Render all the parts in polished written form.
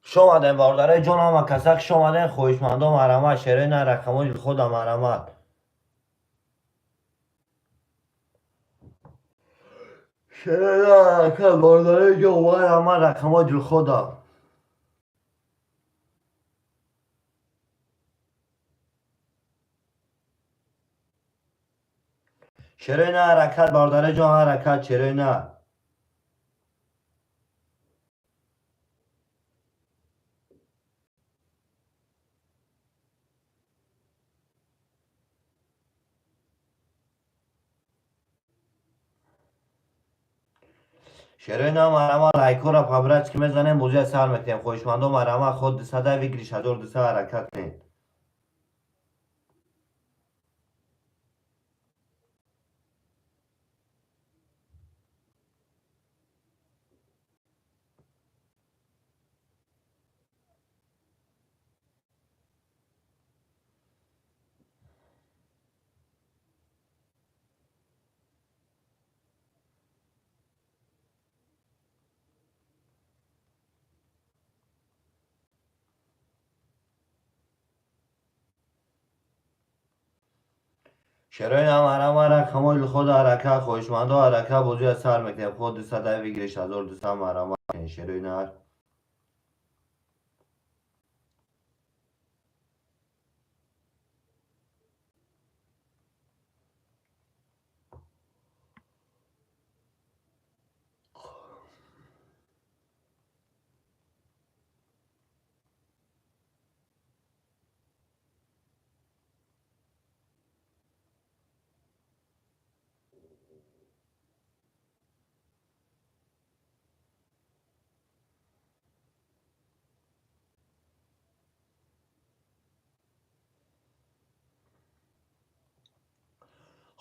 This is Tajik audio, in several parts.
Хуш омадем, бародарои ҷон, ҳама каса хуш омадем, хоҳишмандо марҳамат, шерои на рақамои дилхода марҳамат. Шерои на ҳаракат, бародарои ҷон, марҳамат, рақамои дилхода. Шерои на ҳаракат, бародарои ҷон, ҳаракат, шерои на. Шерои на марҳамат, лайкҳоро по-братски мезанем, бозия сар мекунем. Хоҳишмандо марҳамат, ход 200 выигрыш 1200 ҳаракат кунед. Шерои на марҳамат, рақамои дилхода ҳаракат, хоҳишмандо ҳаракат, бозия сар мекунем. Ход 200 выигрыш 1200 марҳамат кунед, шерои нар.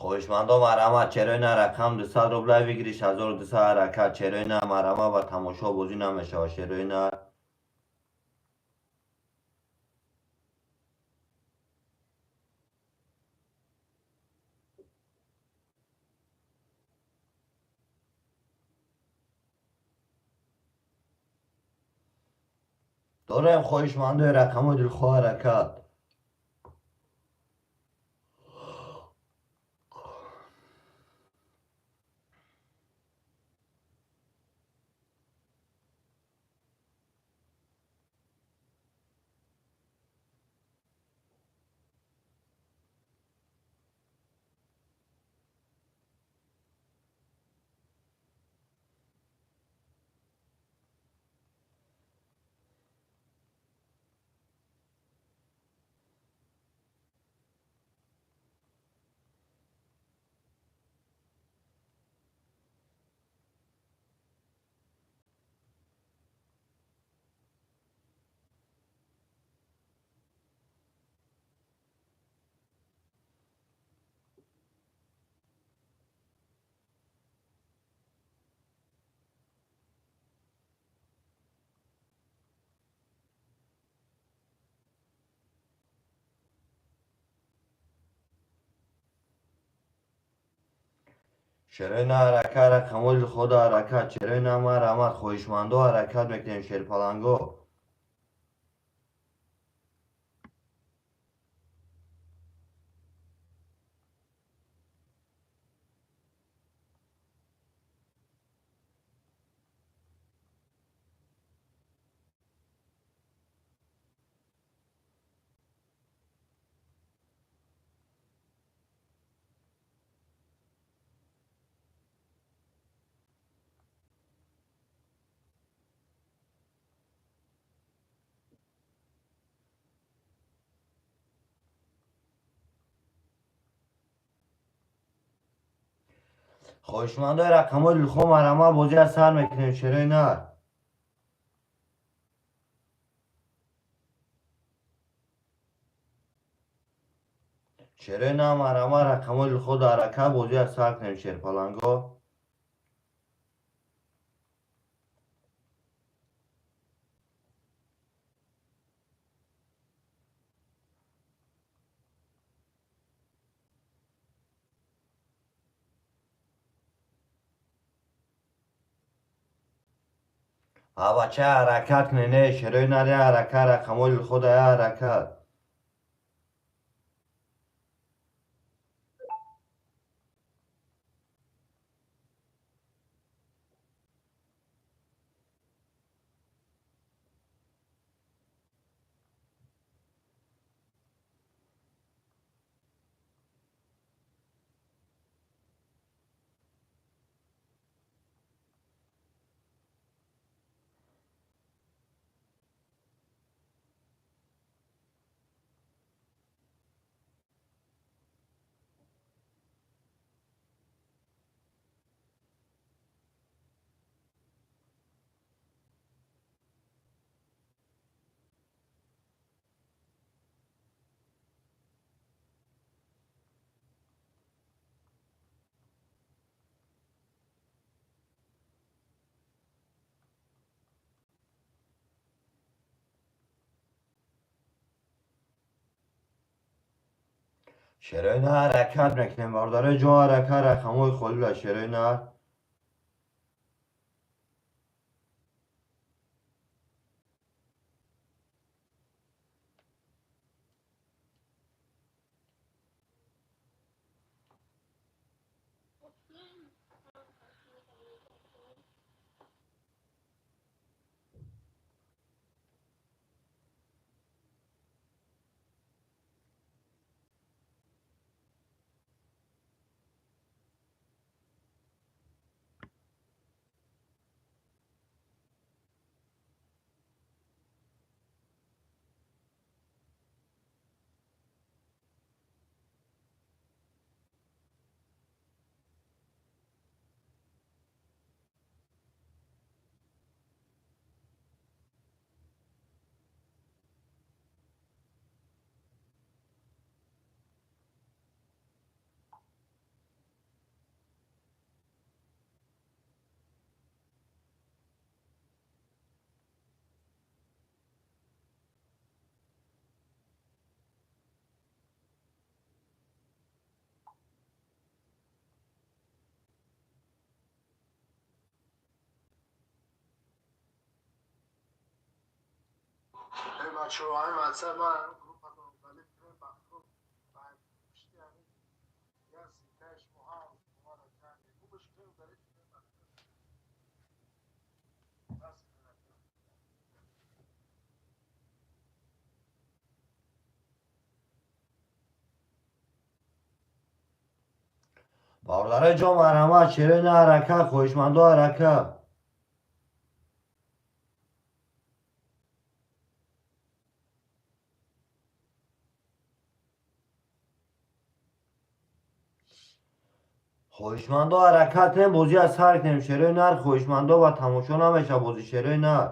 Хоҳишмандо марҳамат, черои на рақам 200 рубля выигрыш 1200 ҳаракат, черои на марҳамат ба тамошо бозӣ намешавад, шерои на. Дорем хоҳишмандои рақамои дилхоҳ ҳаракат. Шерои на ҳаракат, рақамои дилхода ҳаракат, шерои на марҳамат, хоҳишмандо ҳаракат мекунем, шерпаланго. Хоҳишмандои рақамои дилхоҳ марҳамат, бозия сар мекунем, шерои нар. Шерои на марҳамат, рақамои дилхоҳ ҳаракат, бозия сар кунем, шерпаланго. Бача ҳаракат кунед, не шерои нар, я ҳаракат, рақамҳои худа, я ҳаракат. Шерои нар ҳаракат мекунем, бародарои ҷон, ҳаракат, рақамҳои холила, шерои нар. بچه‌های واتساپ من گروه Бародарои ҷон, марҳамат, шерои нар ҳаракат, хоҳишмандо ҳаракат. Хоҳишмандо ҳаракат кунем, бозӣ аз сар кунем, шерои нар, хоҳишмандо ба тамошо намеша бозӣ, шерои нар.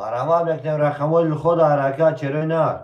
Марҳамат мекунем, рақамҳои худа, ҳаракат, шерои нар.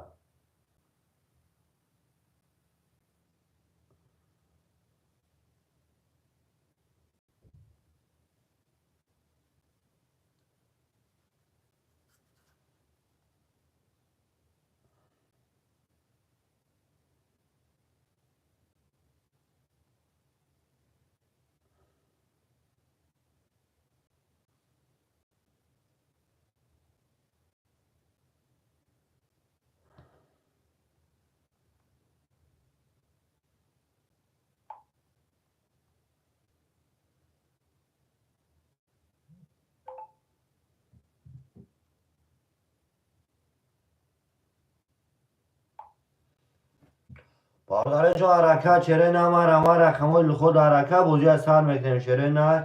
Бародарои ҷон, ҳаракат, шерои нар, марҳамат, рақамҳои худа, ҳаракат, бозӣ аз сар мекунем, шерои нар.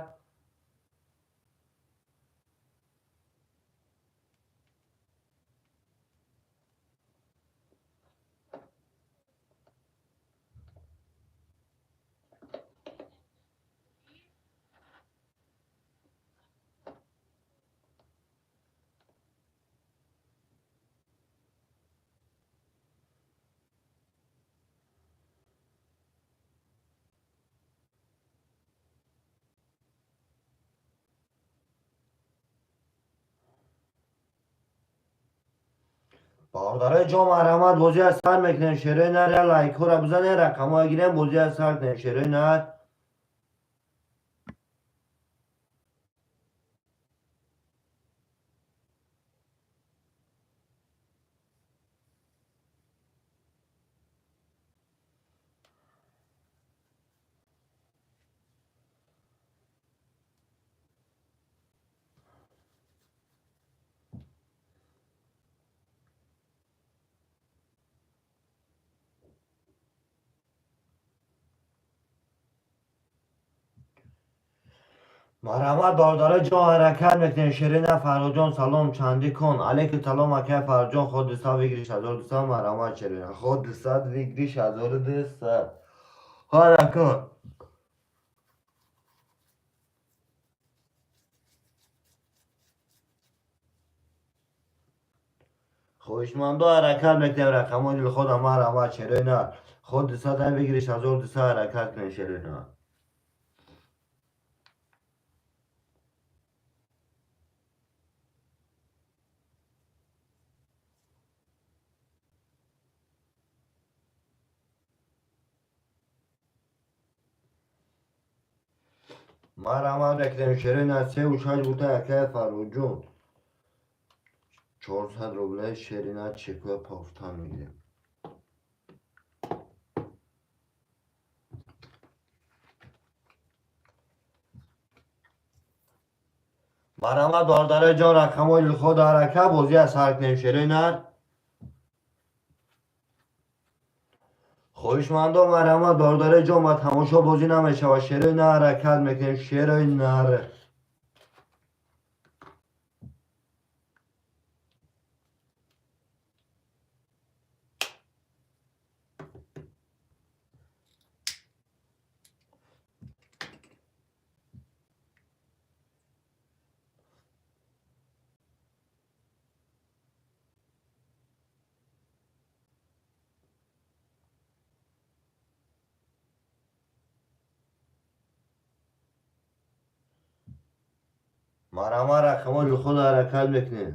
Бародарои ҷон, марҳамат, бозиа сар мекунем. Шерои нар, я лайкҳоро бизанед, рақамҳоя гирем, бозиа сар кунем. Шерои нар. Марҳамат, бародарои ҷон, ҳаракат мекунем. Ширина Фарҳодҷон, салом, чандӣ кун. Алейкум салом, акай Фарҳодҷон, ход 200 выигрыш 1200. Марҳамат, Ширина. Ход 200 выигрыш 1200. Ҳаракат. Хоҳишмандо, ҳаракат мекунем, рақамҳои дилхода. Марҳамат, Ширина. Ход 200 выигрыш 1200, ҳаракат кунем, Ширина. Марҳамат мекунем, Ширина, 3 6 бута, акай Фарҳодҷон. 400 рублей, Ширина, чекоя пафтан мегирем. Марҳамат, бародарои ҷон, рақамҳои дилхода, ҳаракат, бозиа сар кунем, шерои нар. Хоҳишмандо, марҳамат, бародарои ҷон, ба тамошо бозӣ намешавад. Шерои нар, ҳаракат мекунем, шерои нар. Марҳамат, рақамҳои дилхода, ҳаракат мекунем.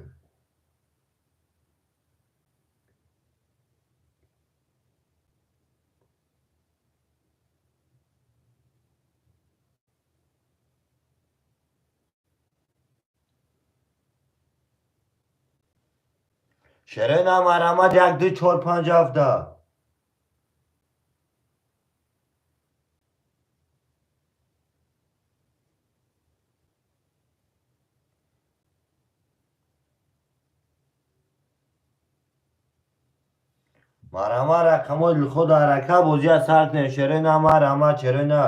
Ширина, марҳамат, 1 2 4 5 7. Марҳамат, рақамҳои дилхода, ҳаракат, бозиа сар кунем. Ширина, марҳамат, Ширина.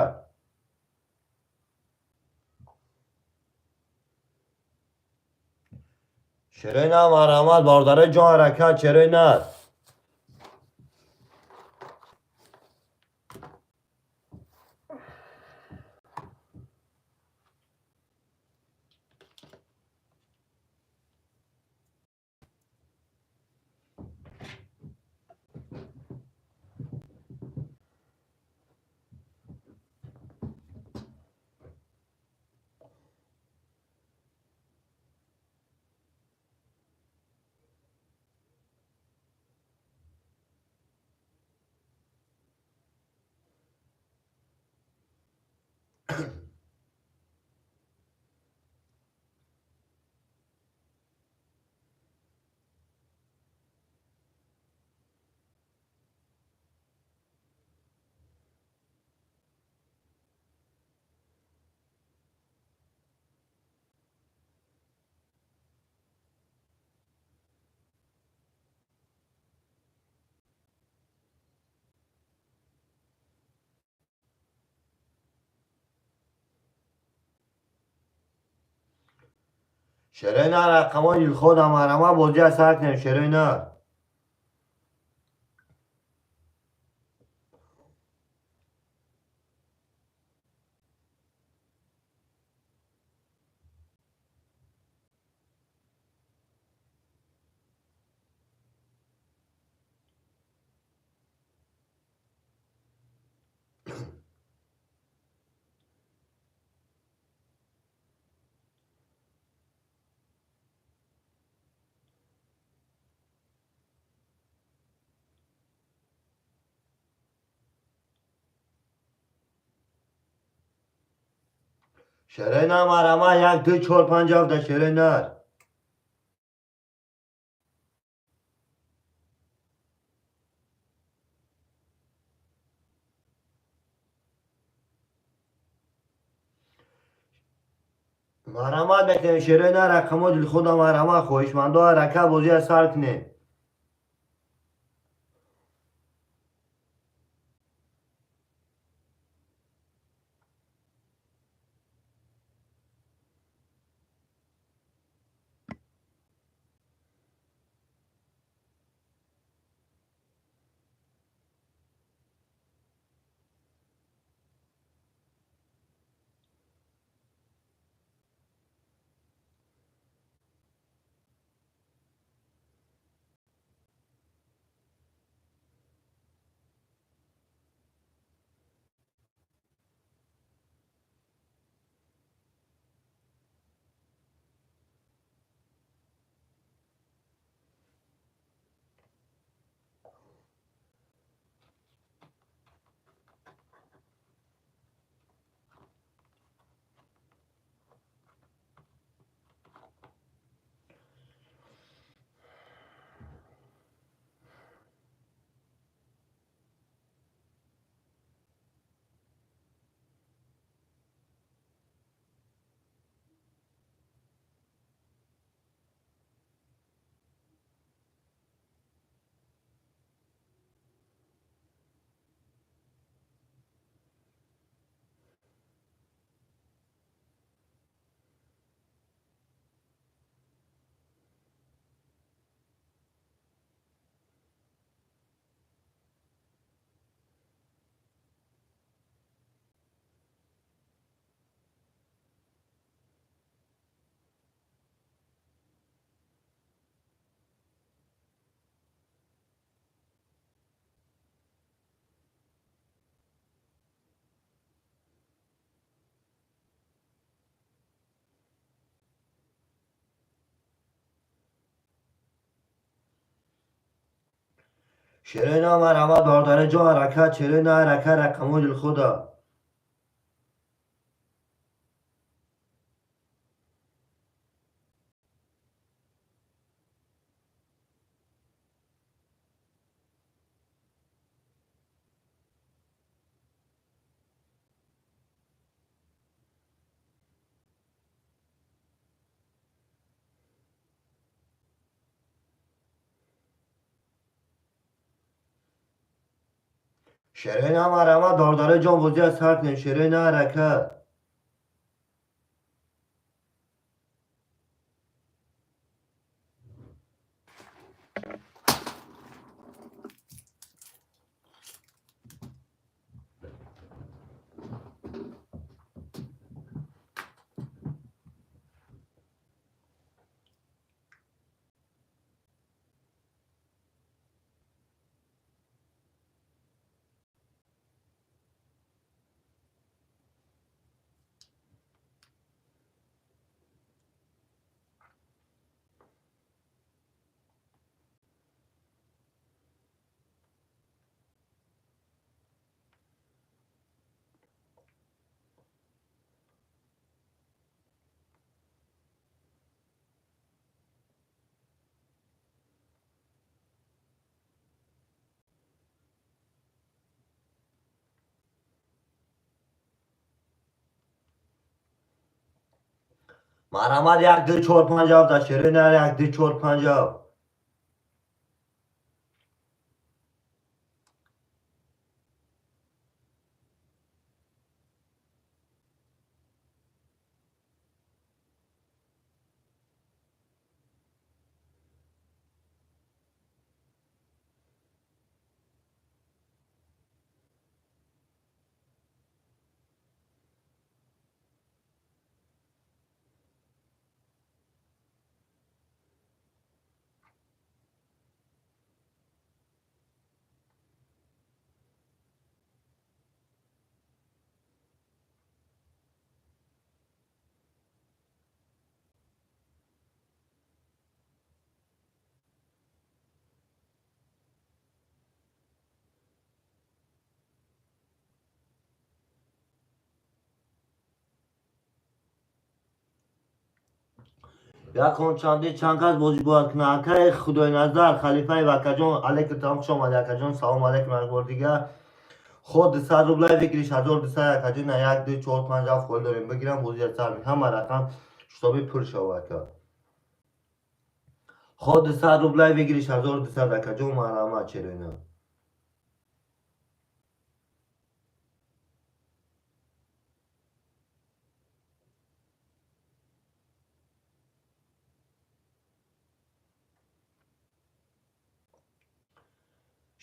Ширина, марҳамат, бародарои ҷон, ҳаракат, Ширина. Ширина, рақамҳои дилхода, марҳамат, бозиа сар кунем, Ширина. Шерина марама 1 2 4 5 7 шерина. Марҳамат мекунем шерина рақамо дилхуда марҳамат хоҳишмандо ҳарака бозия сар кунем. Шерина марҳамат бародари ҷон ҳаракат шерина ҳарака рақамо дилхуда. Шерина марҳамат бародари ҷон бозия сар кунем шерина ҳаракат. Марҳамат 1 2 4 5 7 шерина 1 2 4 5 7. Якон чанди чанд кас бозӣ бояд кунад? Акаи Худойназар Халифаев, акаҷон, алейкум салом, хуш омадӣ, акаҷон, салом алейкум. Як бор дигар ход 200 рублай выигрыш 1200, акаҷон. На як, ду, чор, панҷ, ҳафт хол дорем, бигирам, бозия сар ҳама рақам шитоби пур шава, ака. Ход 200 рублай выигрыш 1200, акаҷон, марҳамат, черена.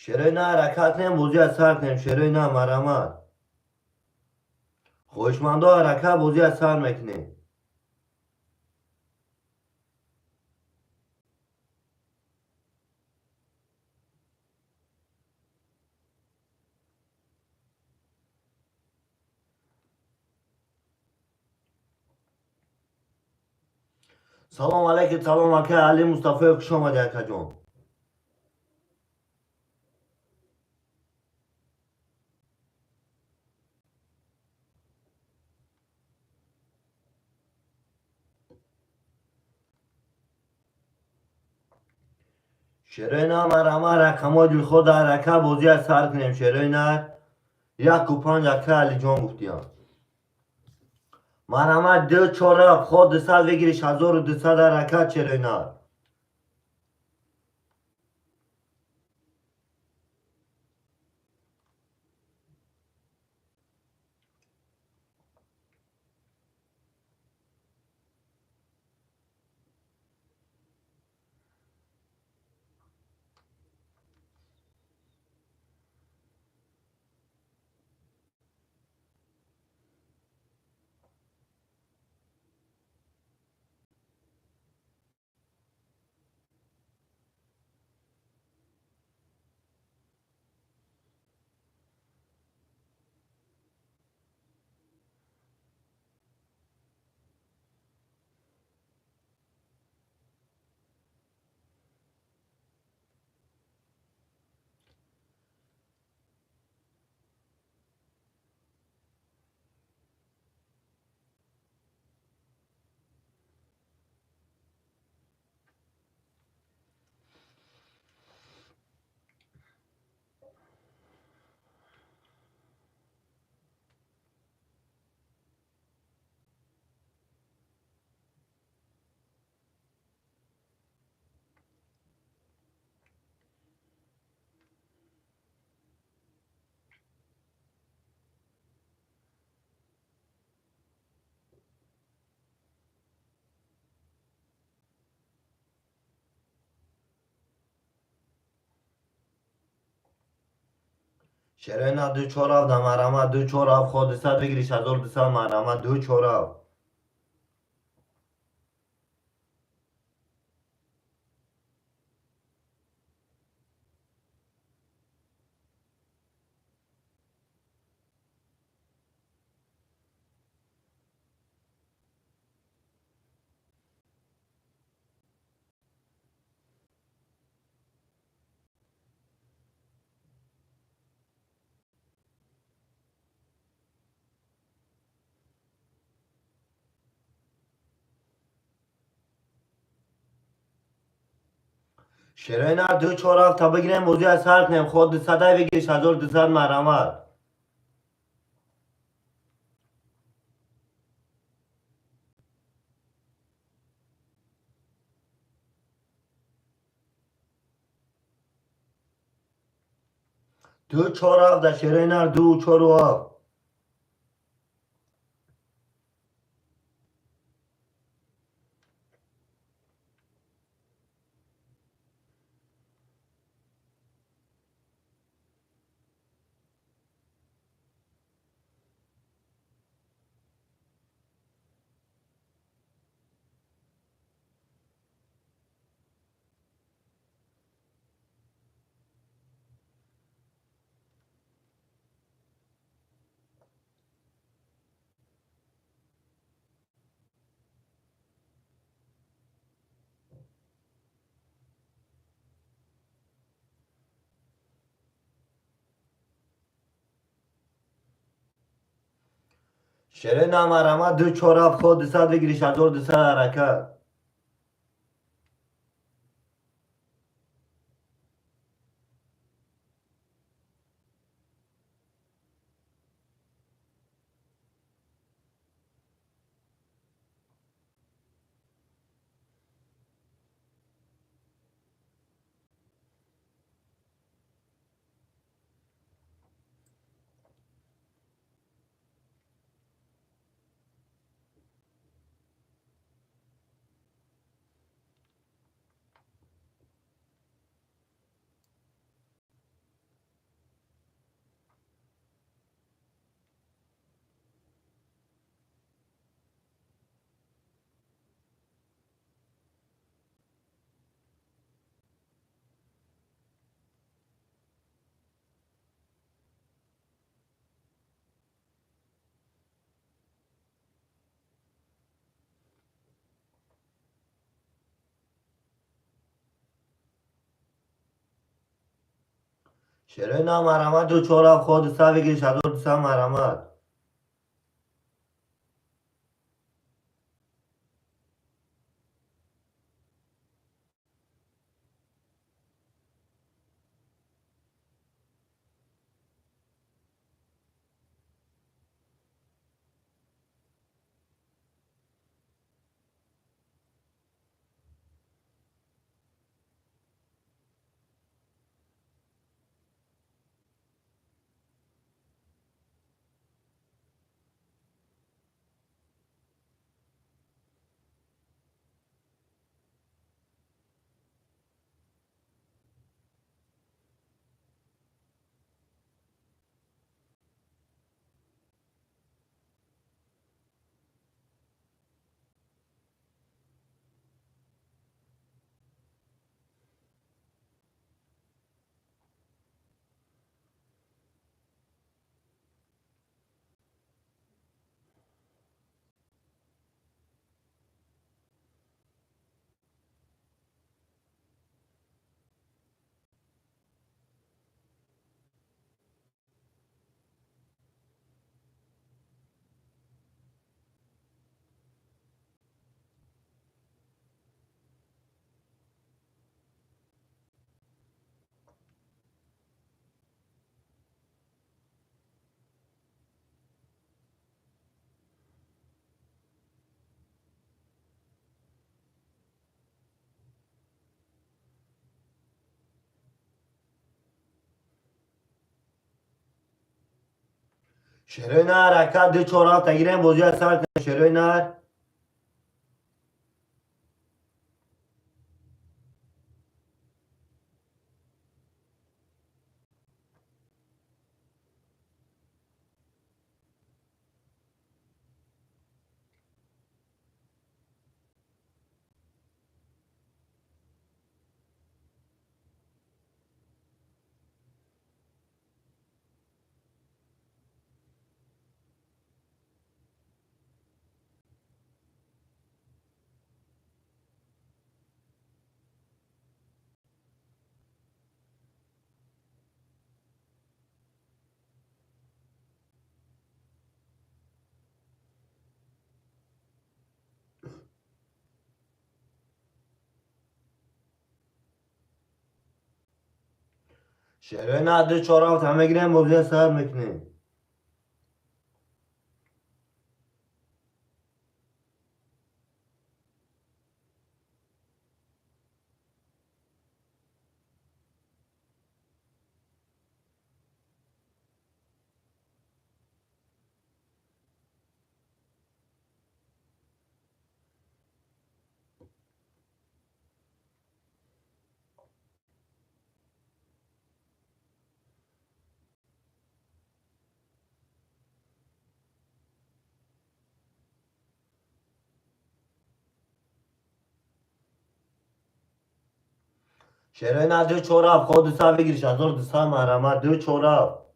Шерои на, ҳаракат кунем, бозия сар кунем. Шерои на, марҳамат, хоҳишмандо, ҳаракат, бозия сар мекунем. Салом алейкум, салом, ака Али Мустафоев, хуш омадӣ, акаҷон. Шерои на, марҳамат, рақамҳои дилхоҳ дар ҳаракат, бозия сар кунем. Шерои нар, яку панҷ, ака Алиҷон гуфтиям. Марҳамат, ду, чор, ҳафт, ход 200, выигрыш 1200, ҳаракат, шерои нар. Шерои на, ду, чор, ҳафт, марҳамат, ду, чор, ҳафт, ход 200, выигрыш 1200, марҳамат, ду, чор, ҳафт. Шерои нар, ду, чор, ҳафт, та бигирем, бозия сар кунем. Ход 200-ай, выигрыш 1200, марҳамат. Ду, чор, ҳафт да, шерои нар, ду, чору ҳафт. Шерои на, марҳамат, ду, чор, ҳафт, ход 200, выигрыш 1200, ҳаракат. Шерина марҳамат, ду чор ҳафт ходиса выигрыш 1200, марҳамат. Шерои нар ҳаракат, ду чор ҳафт тагирем, бозия сар кунем, шерои нар. Шерои нар, ду чор ҳафт ҳама гирем, бозия сар мекунем. Шерои нар, ду чор ҳафт ходиса выигрыш 1200, марҳамат, ду чор ҳафт.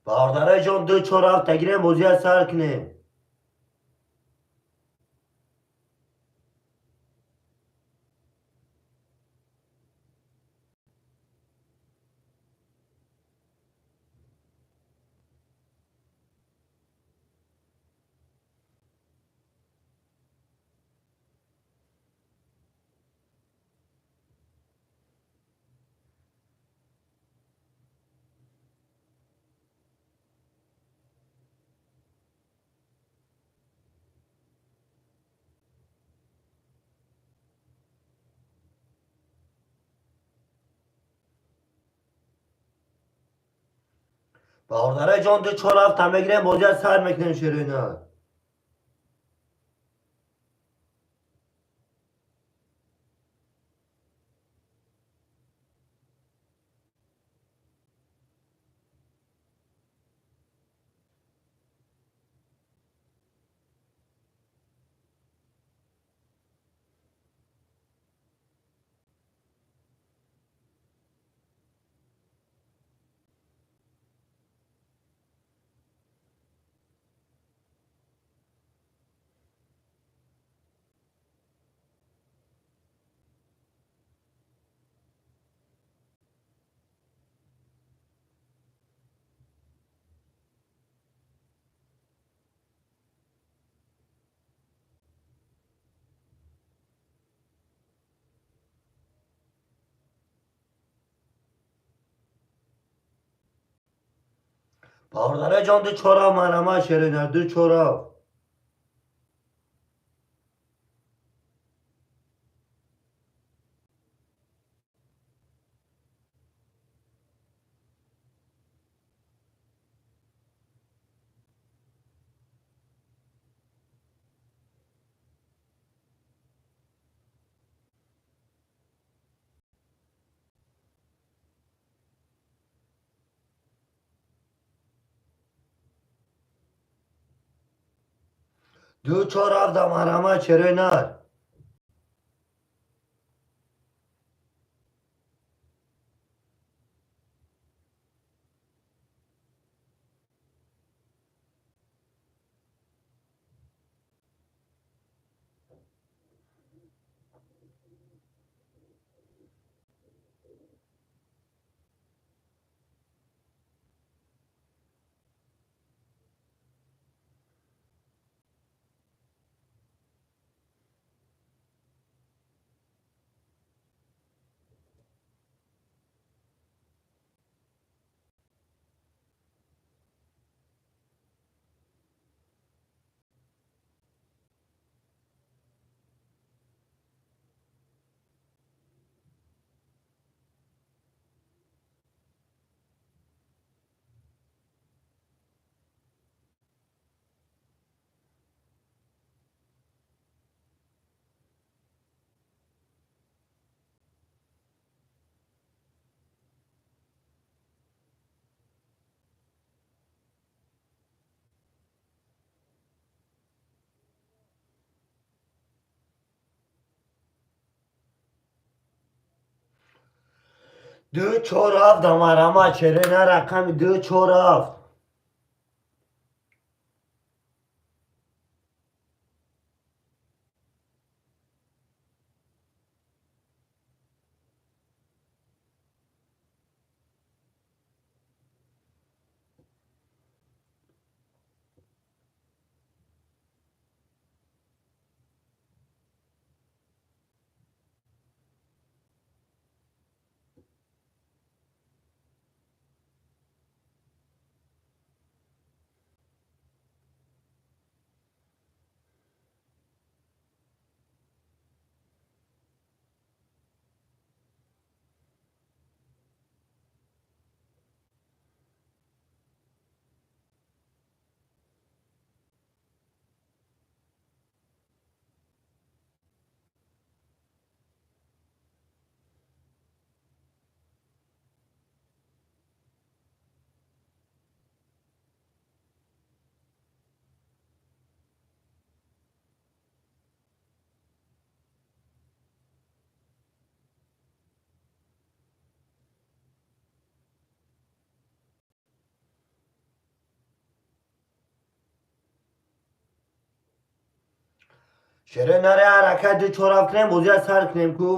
Бародарай ҷон, ду чор ҳафт тагирем, бозия сар кунем. Бародарай ҷон, ду чор ҳафта мегирем, бозия сар мекунем, шерина. Бародарай ҷон, ду чор ҳафт марҳамат, шерина, ду чор ҳафт. Ду чор ҳафта марҳамат, шерои нар. Ду чор ҳафт марҳамат, шерина, рақами ду чор ҳафт. Шерои наре, ҳаракат, ду чор ҳафт кунем, бозия сар кунем ку.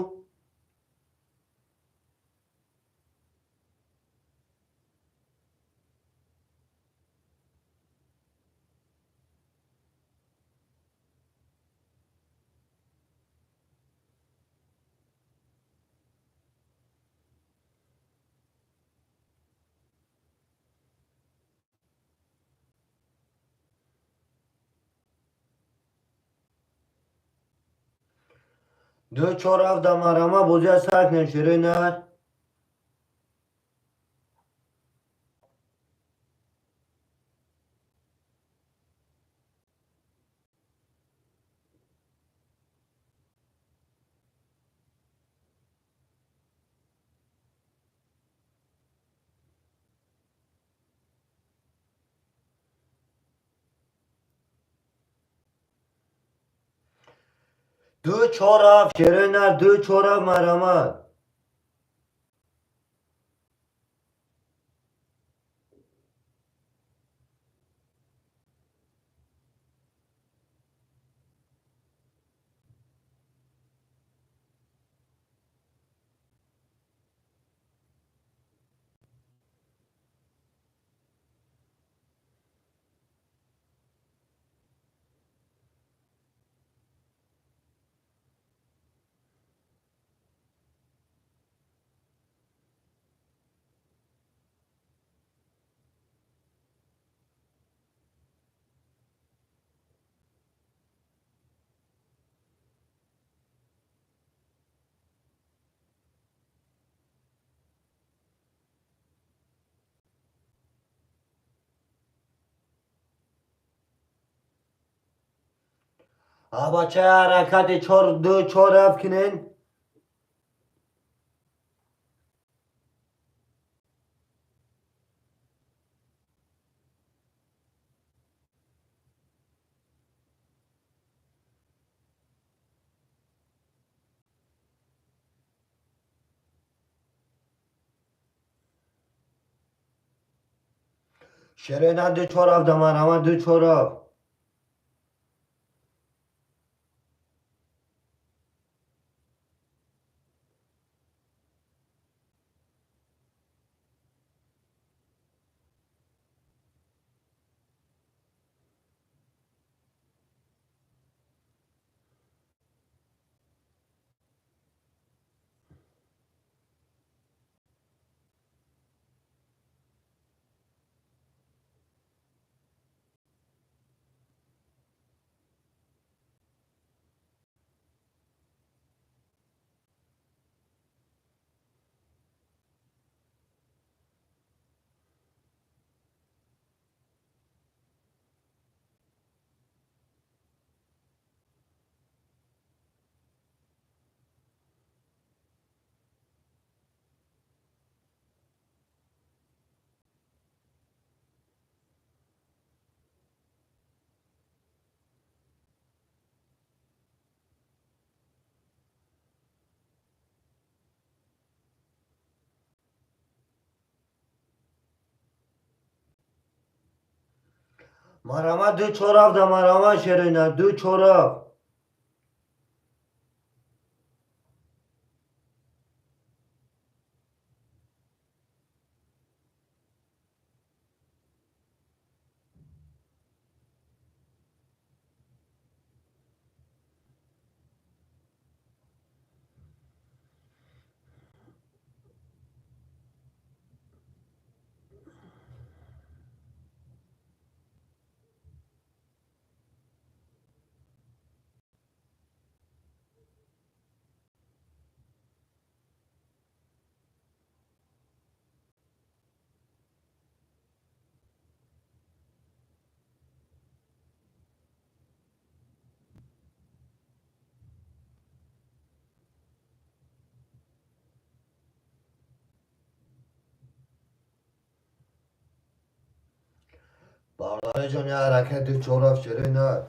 Ду чор ҳафт марҳамат, бозия сар кунем, шерои нар. 2-4-7 шерои нар, 2-4-7, марҳамат. Бача, ҳаракати 4-2-4-7 кунен. Шерои нар, 2-4-7 да, марҳамат, 2-4-7. Марҳамат, 2-4-7 да, марҳамат, шерои нар, 2-4-7. Бародари ҷон, я ҳаракат, 2-4-7, шерои нар.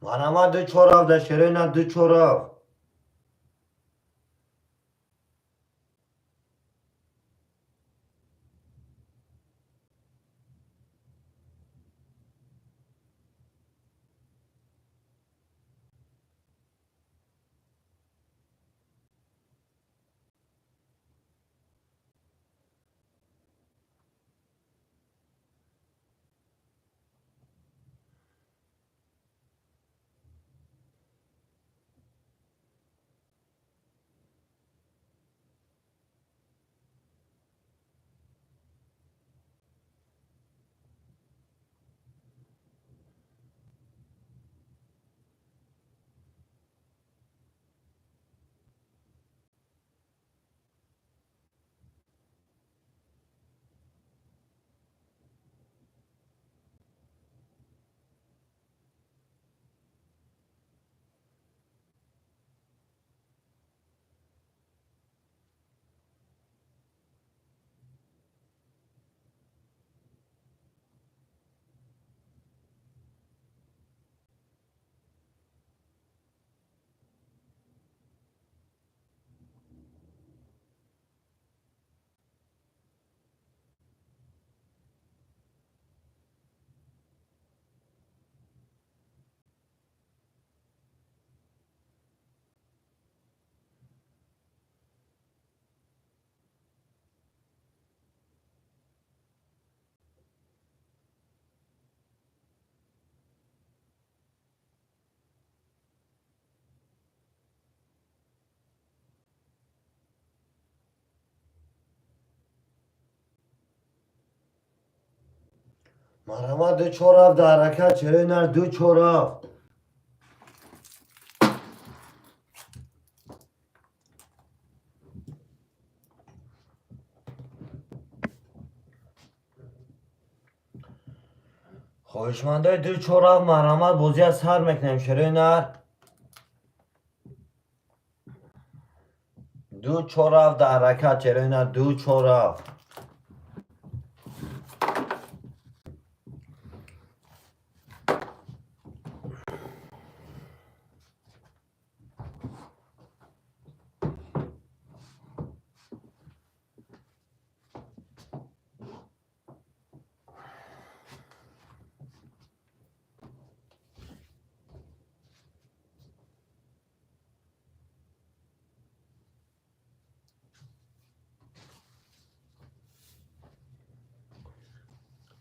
Марҳамат, ду чор ҳафт да шерои нар, ду чор ҳафт. Марҳамат, ду чор ҳафт да ҳаракат, шерои нар, ду чор ҳафт. Хоҳишмандаи ду чор ҳафт, марҳамат, бозия сар мекунем, шерои нар. Ду чор ҳафт да ҳаракат, шерои нар, ду чор ҳафт.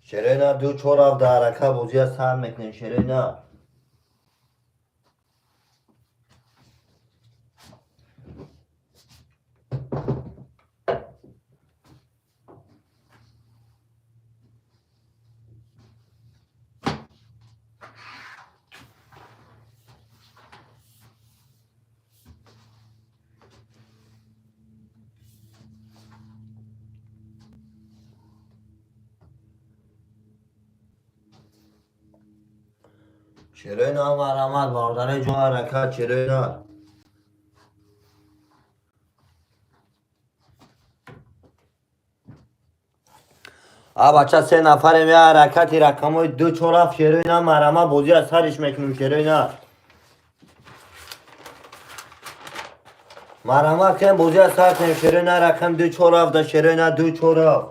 Шерои нар, ду чор ҳафт да ҳаракат, бозия сар мекунем, шерои нар. Шерои нар, марҳамат, бародарои ҷон, ҳаракат, шерои нар. А бача, се нафарем, я ҳаракати рақамҳои ду чор ҳафт, шерои нар, марҳамат, бозия сариш мекунем, шерои нар. Марҳамат кунем, бозия сар кунем, шерои нар, рақам ду чор ҳафт да, шерои нар, ду чор ҳафт.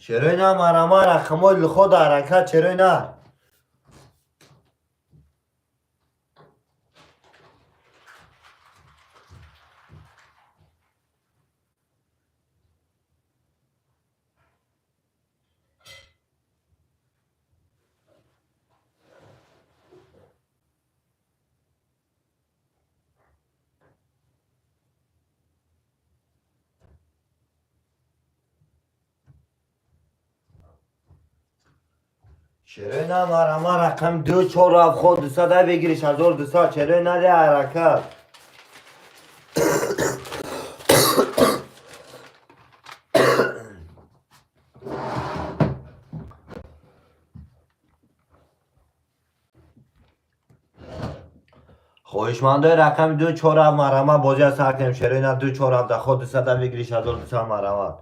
Шерои нар, марҳамат, рақамҳои лухо да ҳаракат, шерои нар. Шерои нар, марҳамат, рақам ду чор ҳафт, ход дусад, ай бигириш ҳазор дусад, шерои нар, я ҳаракат. Хоҳишмандои рақами ду чор ҳафт, марҳамат, бозия сар кунем. Шерои нар ду чор ҳафта, ход дусада выигрыш 1200, марҳамат.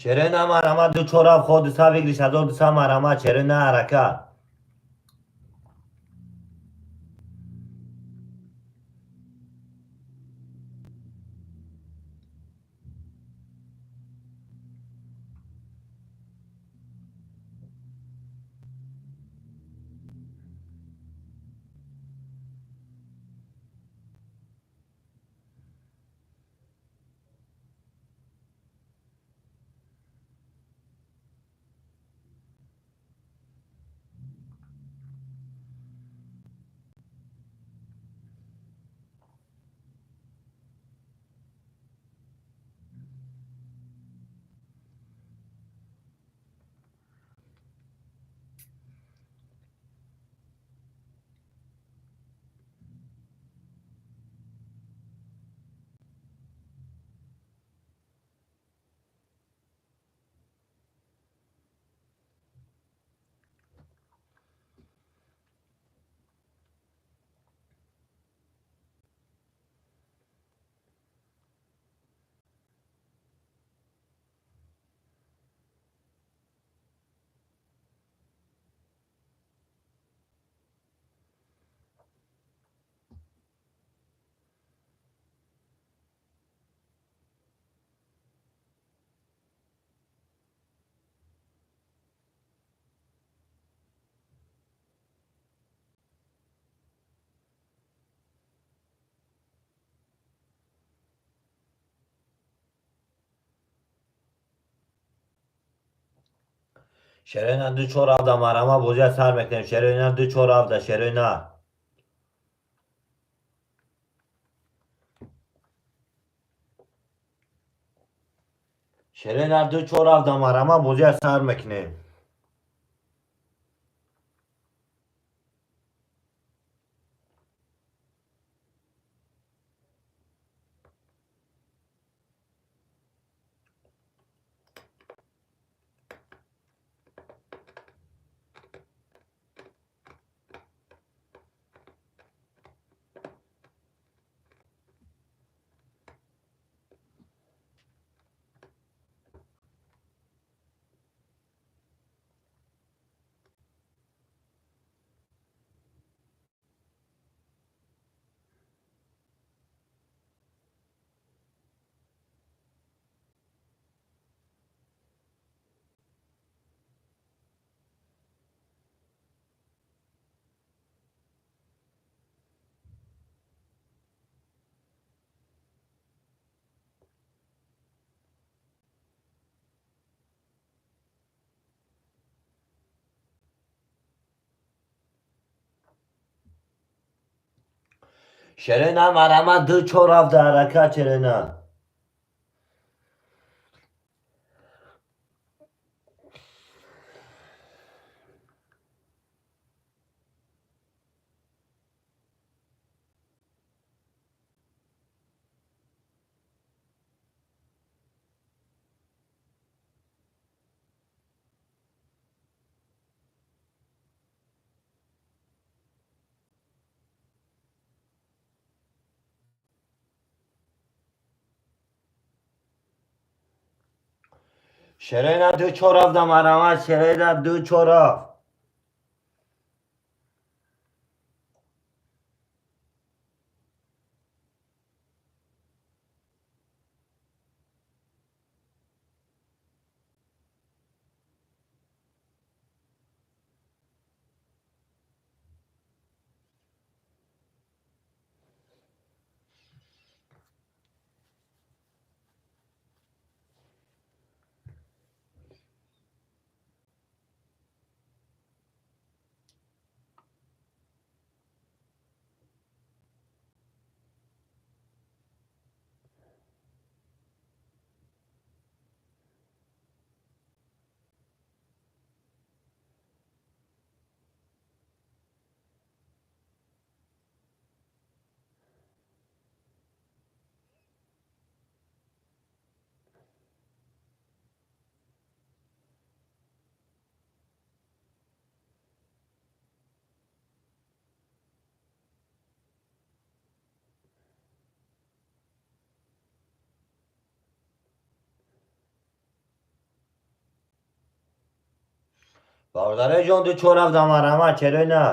Шерена, марҳамат, ду чор ҳафт, ход дуса выигрыш 1200, марҳамат, шерена, ҳаракат. Шерена ду чор ҳафта, марҳамат, бозия сар мекунем. Шерена ду чор ҳафта, шерена. Шерена ду чор ҳафта, марҳамат, бозия сар мекунем. Шерена, марҳамат, ду чор ҳафта, ҳаракат, шерена. Шерена ду чор ҳафта, марҳамат, шерена ду чор ҳафт. Бародари ҷон, ду чор ҳафт марҳамат, чаро на?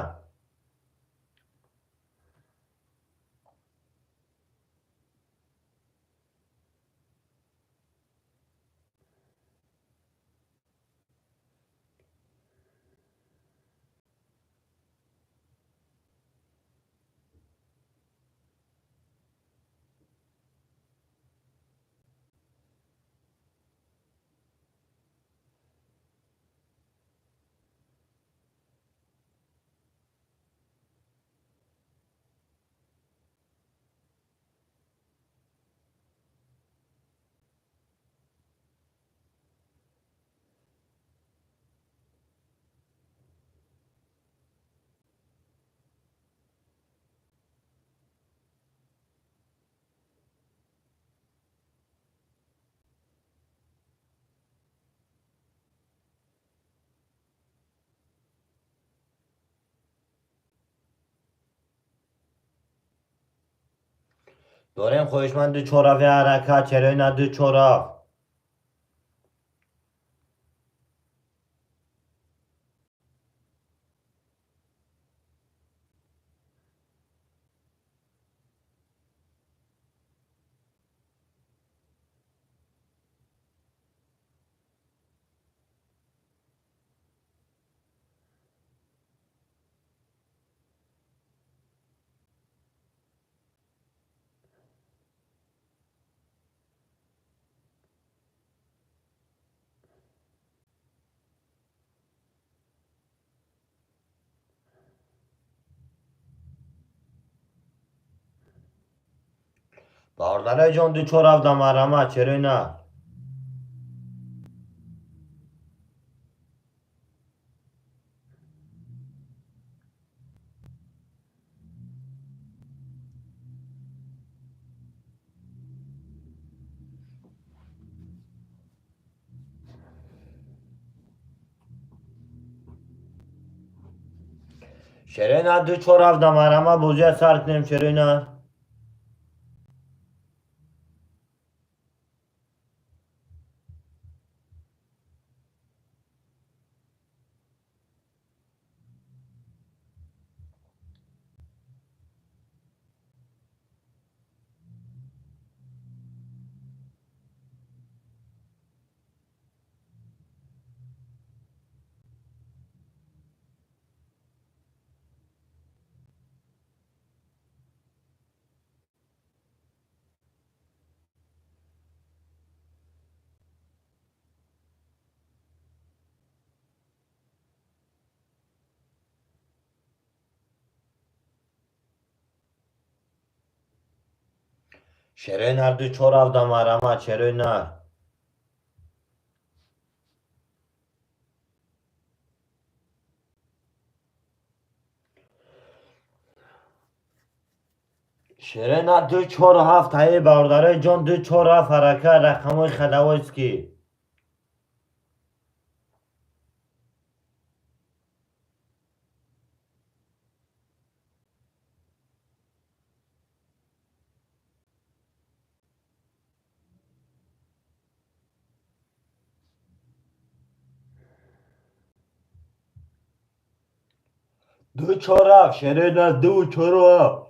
Дорем хоҳишманд ду чорафи ҳаракат, чаро на ду чораф? Бародари ҷон, ду чор ҳафт марҳамат, чаро на? Чаро на ду чор ҳафт марҳамат, бозия сар кунем, чаро на? Шерои нар ду чор ҳафт марҳамат, чаро на? Шерои нар ду чор ҳафт, ҳаи бародари ҷон, ду чор ҳафт ҳаракат, рақамҳои ходовойский. Ду чор ҳафт, шерои нар ду чор ҳафт.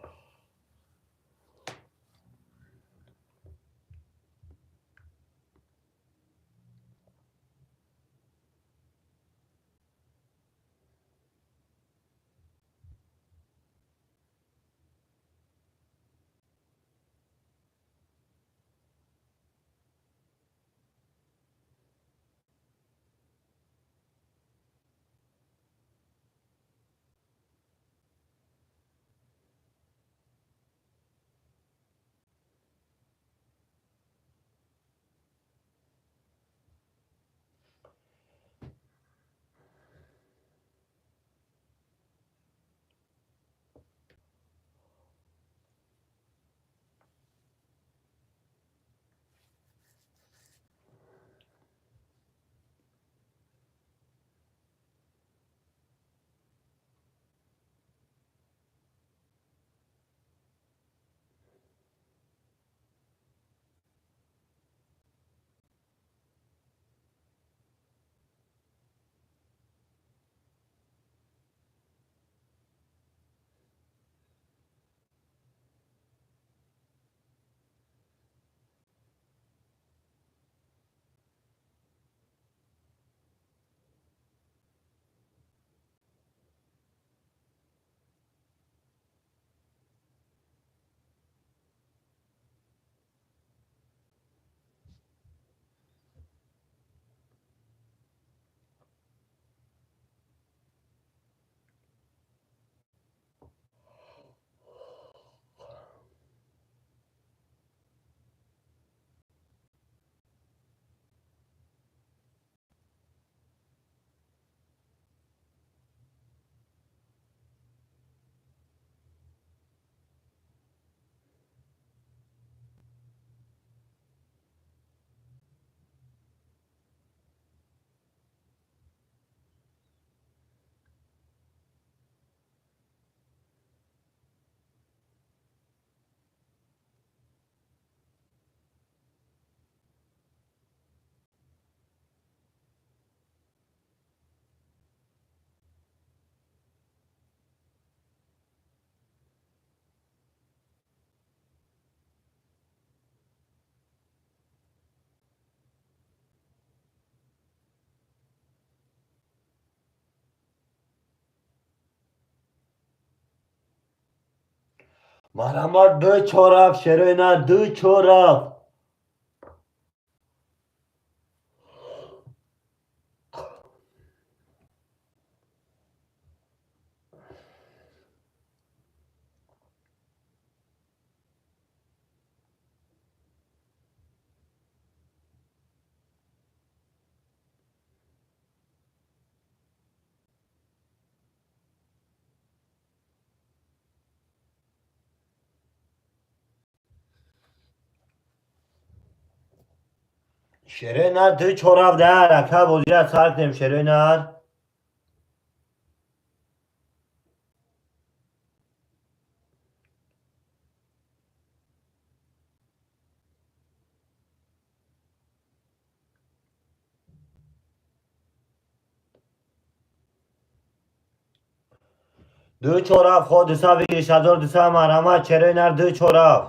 Марҳамат, ду чораб, шерои нар, ду чораб. Шерои нар, ду чораб, да ҳаракат, бозира сар кунем, шерои нар. Ду чораб, ҳодиса выигрыш 1200. Марҳамат, шерои нар, ду чораб.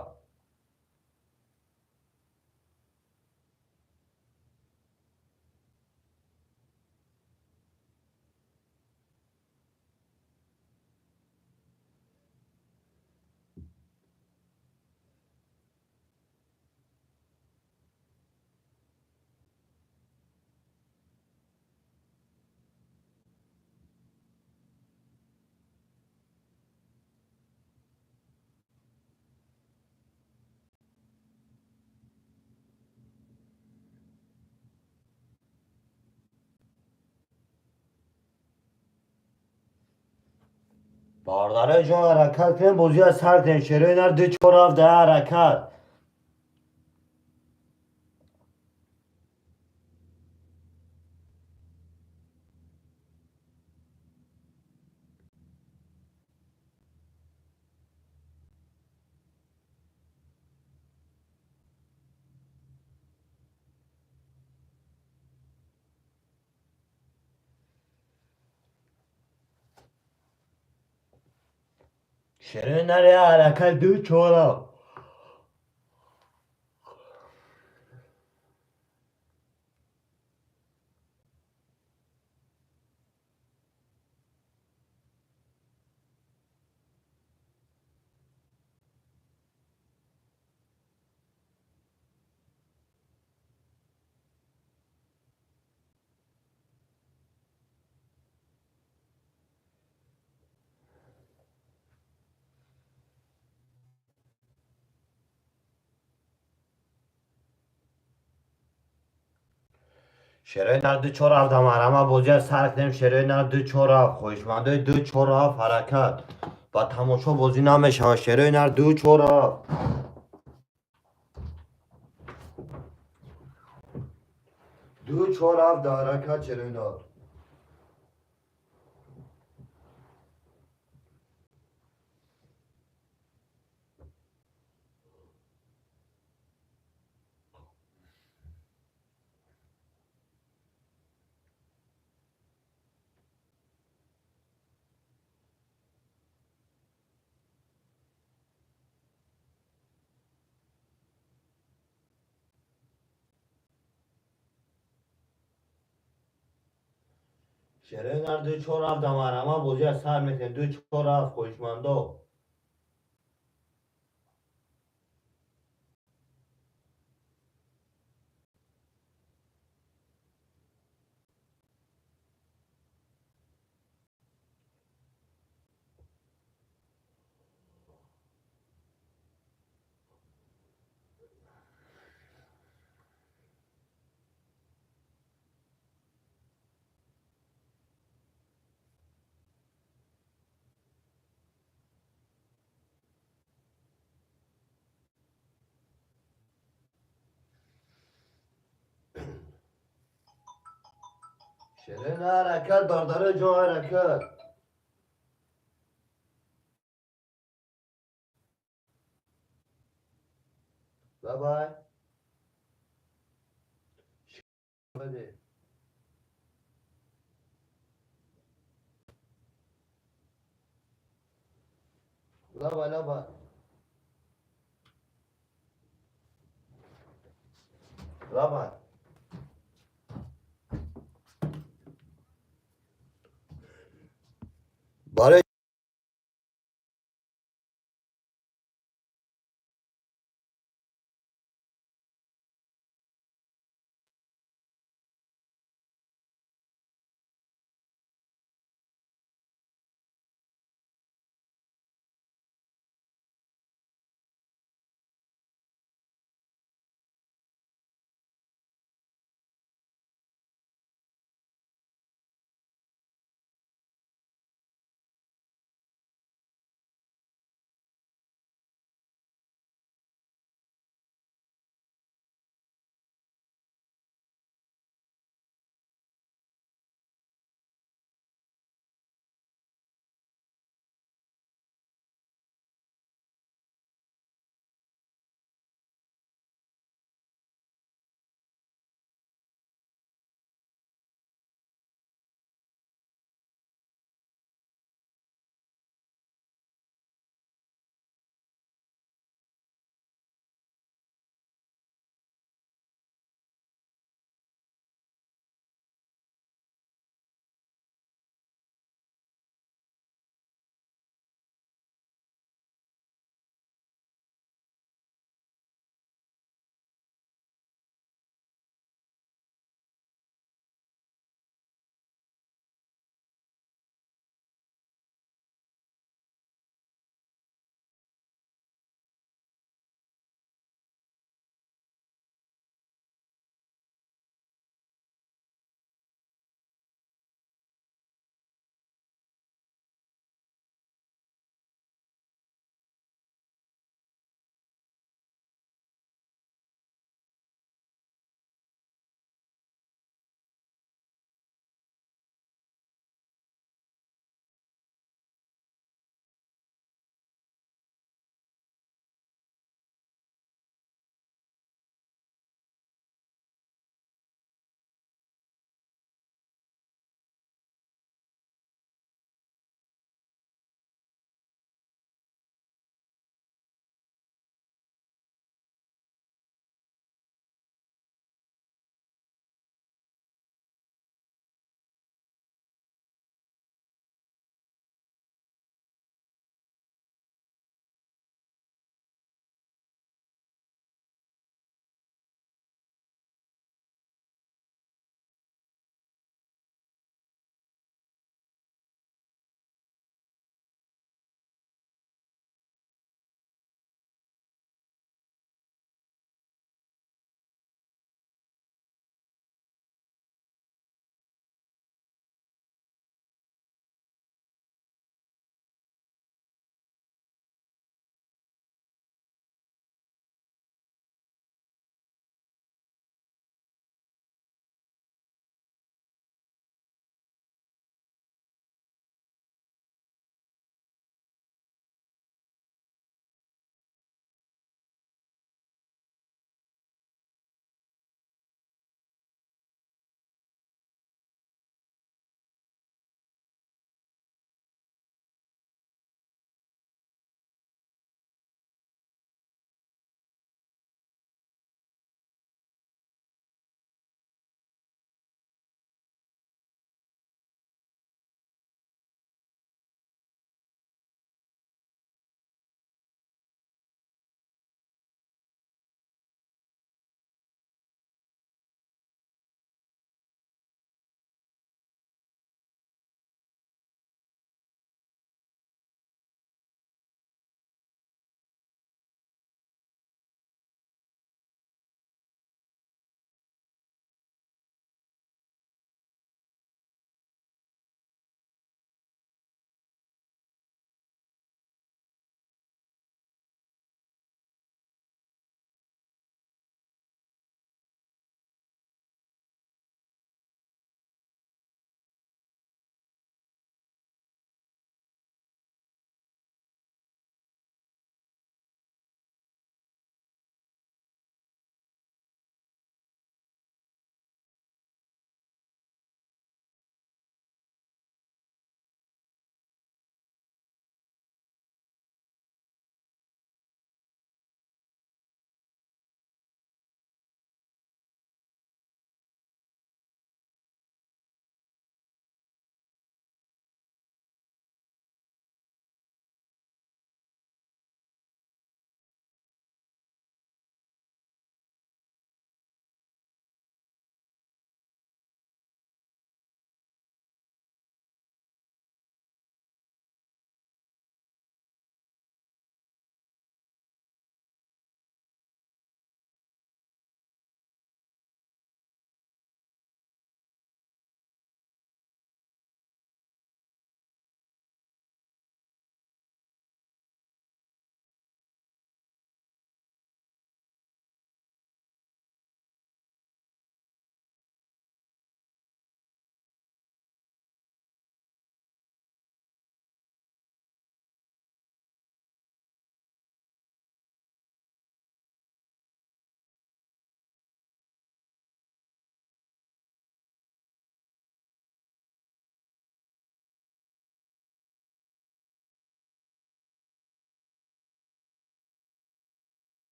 Бародарои ҷон, ҳаракат кунем, бозиро сар кунем. Шерои нар, ду чораб, да ҳаракат. Шерои нар, ҳаракат, ду чораб. Шерои нар, ду чораб, да марҳамат, бозиро сар кунем. Шерои нар, ду чораб, хоҳишмандои ду чораб, ҳаракат. Ба тамошо бозӣ намешавад. Шерои нар, ду чораб, ду чораб, да ҳаракат, шерои нар. Шерои нар, ду чораб, да марҳамат, бозиро сар мекунем. Ду чораб, хоҳишмандо. Шерои нар, ҳаракат, бародарои ҷон, ҳаракат. Bye bye. Лаба, лаба. Лаба. Барои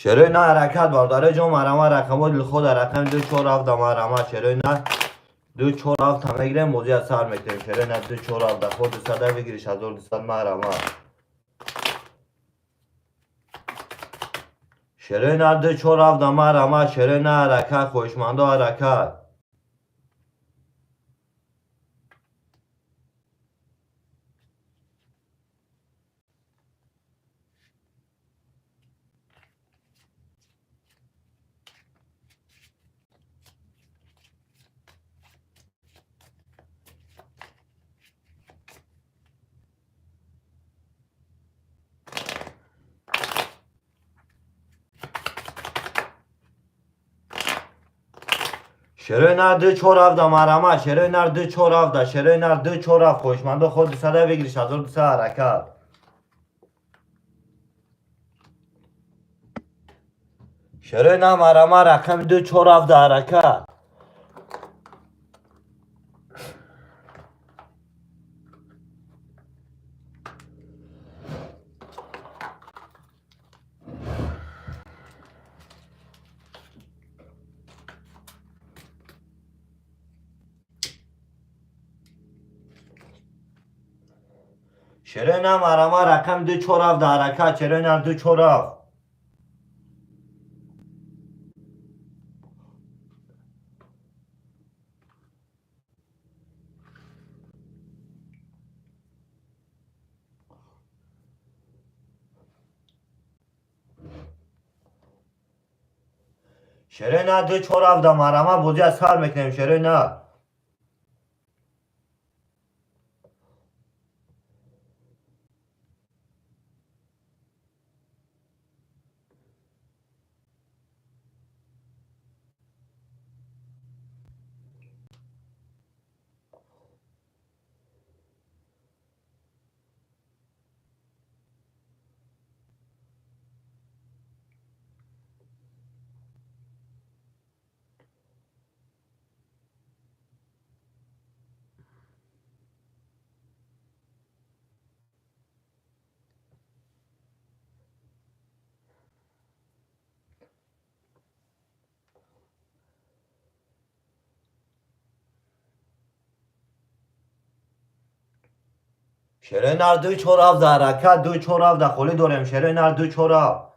Шерои на ҳаракат, бародари ҷон, марама рақамҳои дилхоҳ рақами 2 4 7 марама. Шерои на 2 4 7 мегирем, бозия сар мекунем. Шерои на 2 4 7 ход 200 выигрыш 1200 марама. Шерои на 2 4 7 марама. Шерои на ҳаракат, хоҳишмандо ҳаракат. Шерои нар 2 4 7 марама. Шерои нар 2 4 7, шерои нар 2 4 7. Хоҳишмандо ход 200 выигрыш 1200 ҳаракат. Шерои на марама рақами 2 4 7 ҳаракат. Шерои на марама рақами 2 4 7 ҳаракат. Шерои нар 2 4 7. Шерои на 2 4 7 марама, бозия сар мекунем. Шерои на шерои нар 2 4 7 ҳаракат. 2 4 7 холӣ дорем. Шерои нар 2 4 7.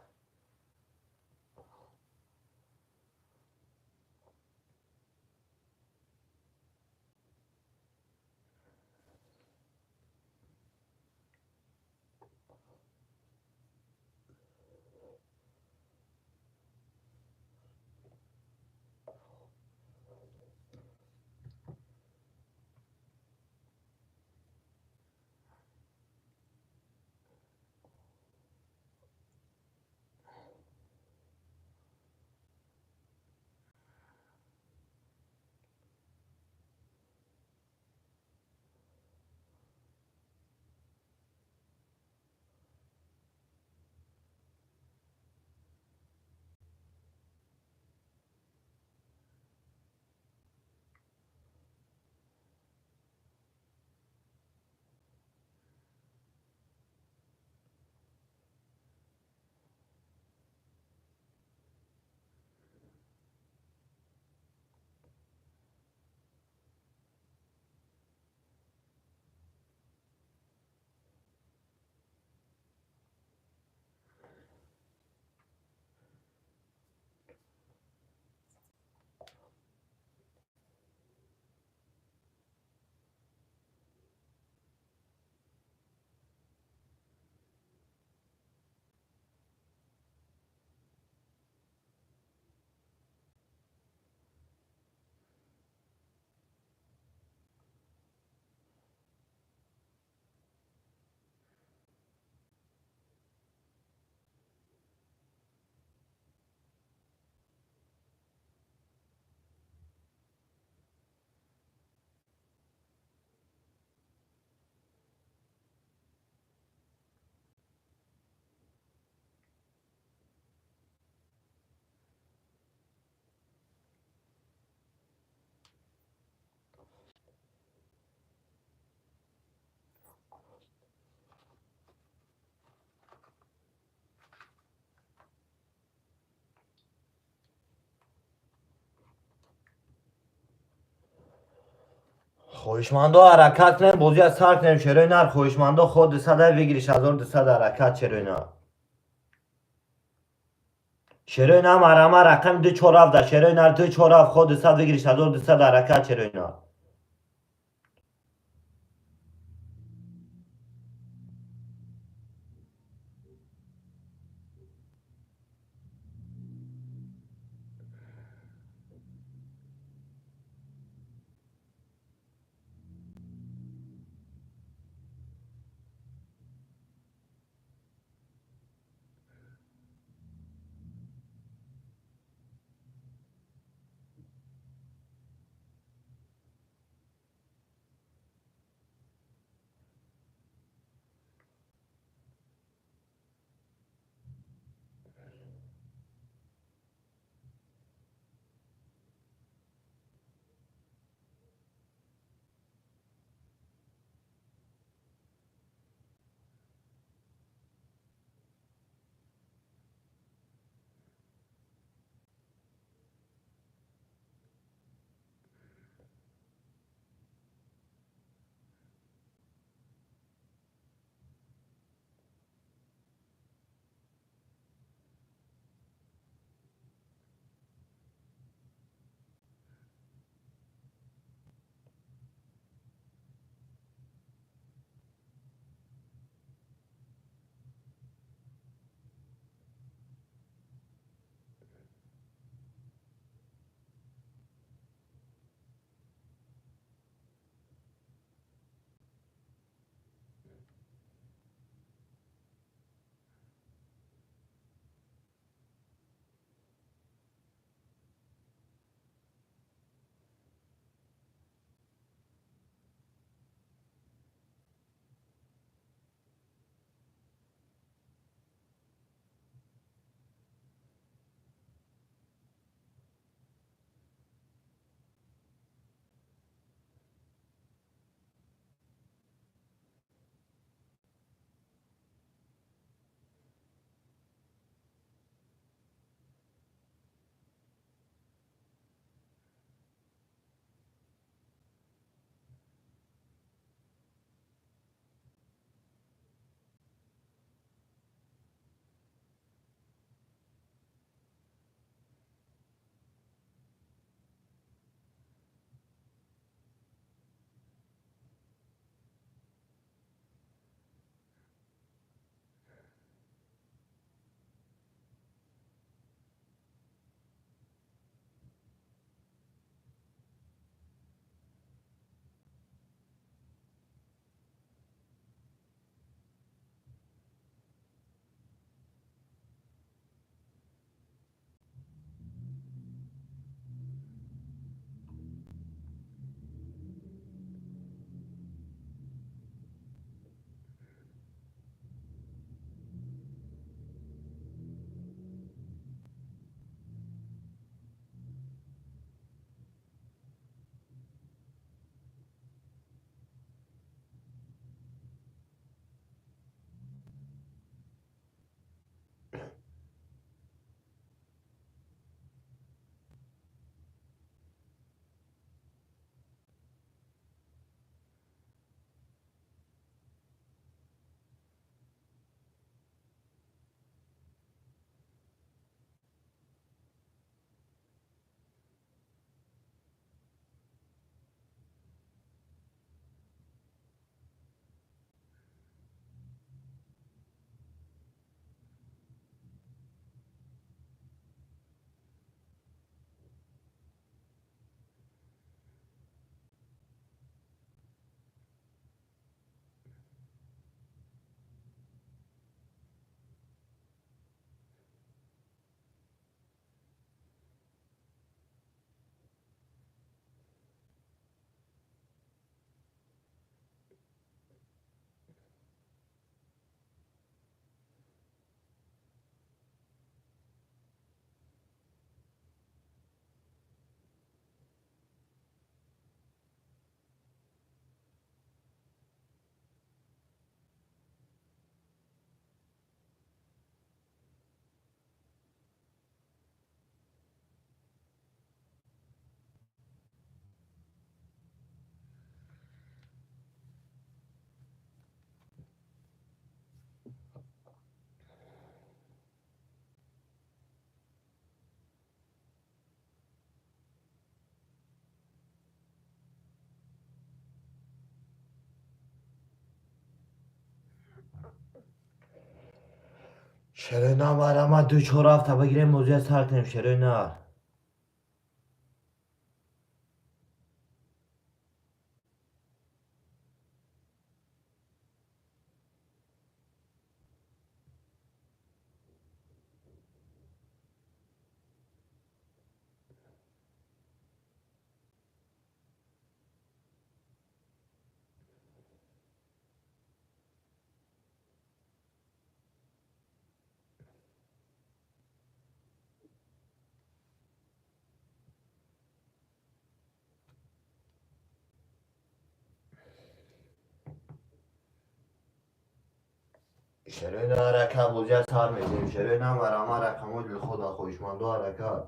Хоҳишмандо, ҳаракат кунем, бозия сар кунем, шерои нар. Хоҳишмандо, ход 200 выигрыш 1200, ҳаракат, шерои нар. Шерои нар, марама, рақами 247 да, шерои нар, 247, ход 200, выигрыш 1200, ҳаракат, шерои нар. Шерои нар, марҳамат, ду чор ҳафта бигирем, бозия сар кунем, шерои нар. Шерои нар, ҳаракат, бозия сар метем. Шерои нар, марҳамат, рақамҳои дилхоҳ, хоҳишмандо, ҳаракат.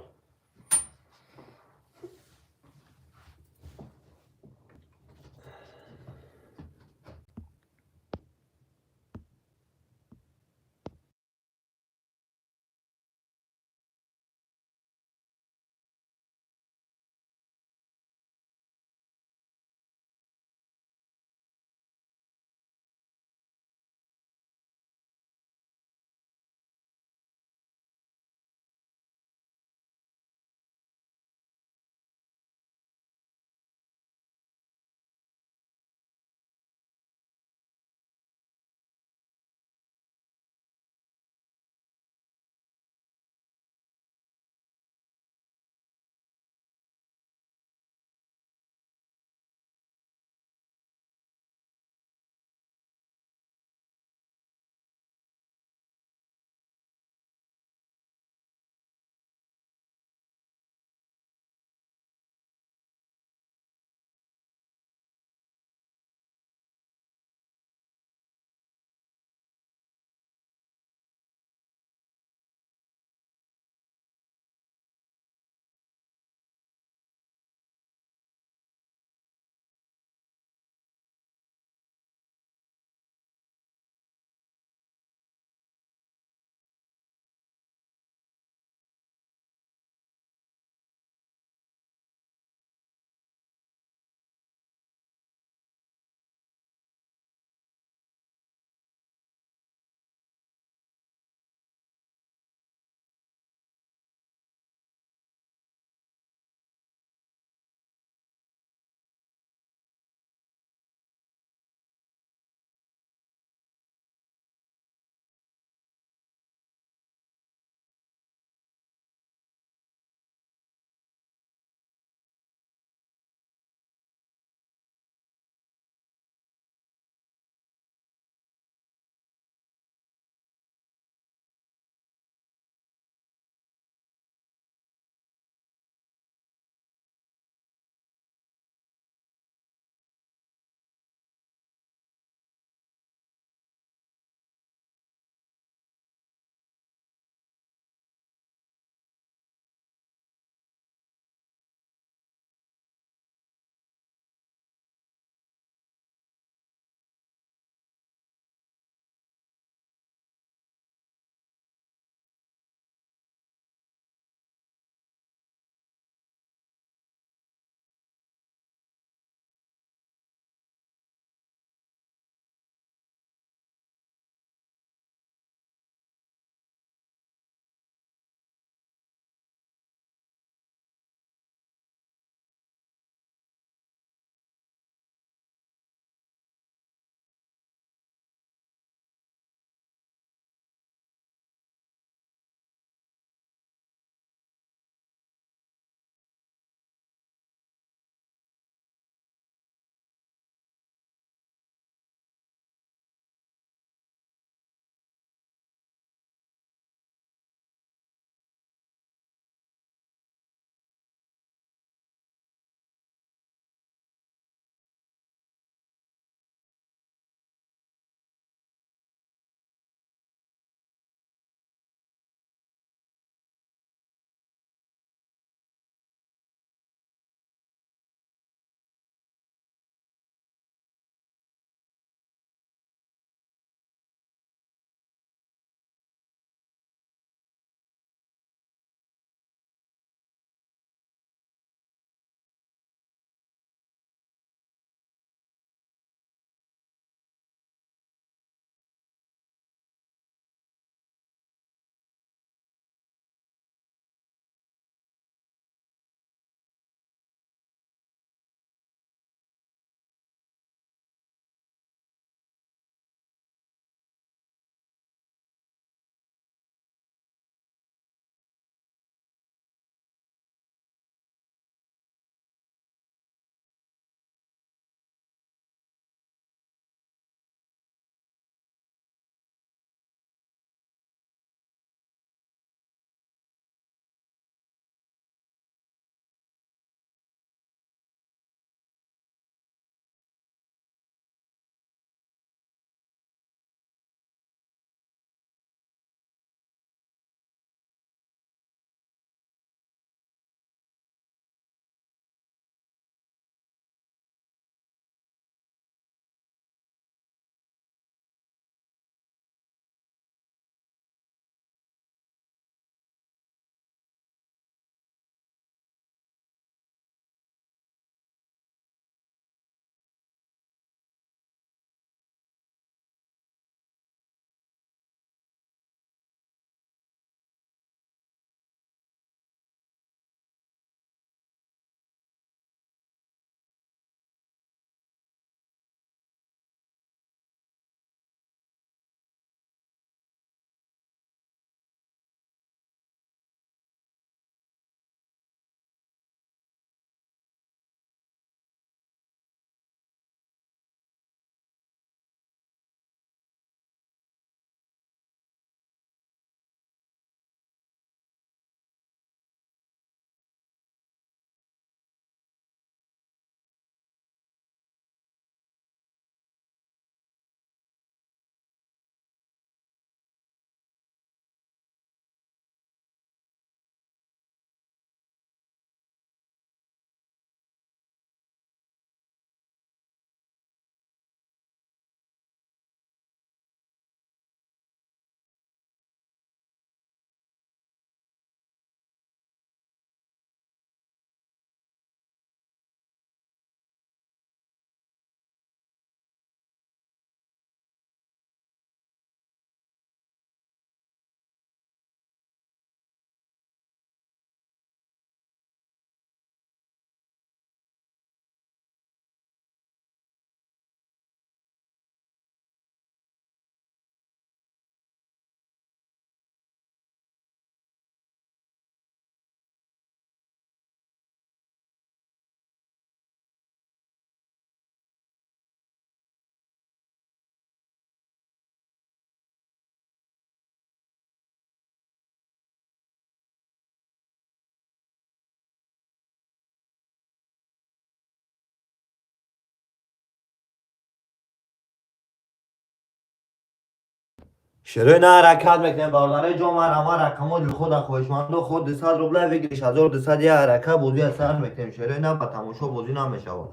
Шерои на ҳаракат мекунем, бародарои ҷон, марҳамат, рақамҳои дилхоҳ хоҳишманду худ 200 рубля, выигрыш 1200, я ҳаракат бозия сар мекунем. Шерои на ба тамошо бозӣ намешавад.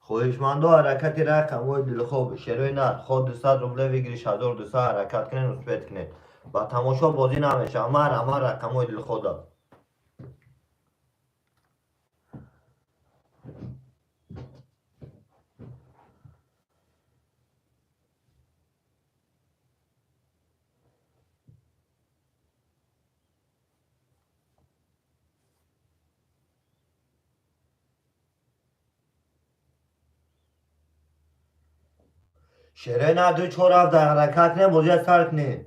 Хоҳишманду ҳаракати рақамҳои дилхоҳ, шерои на худ 200 рубля, выигрыш 1200, ҳаракат кунед, успеть кунед. Ба тамошо бозӣ намешавад. Марҳамат, рақамҳои дилхоҳда. Шерои на ду чор ҳафт ҳаракат кунем, бозия сар кунем.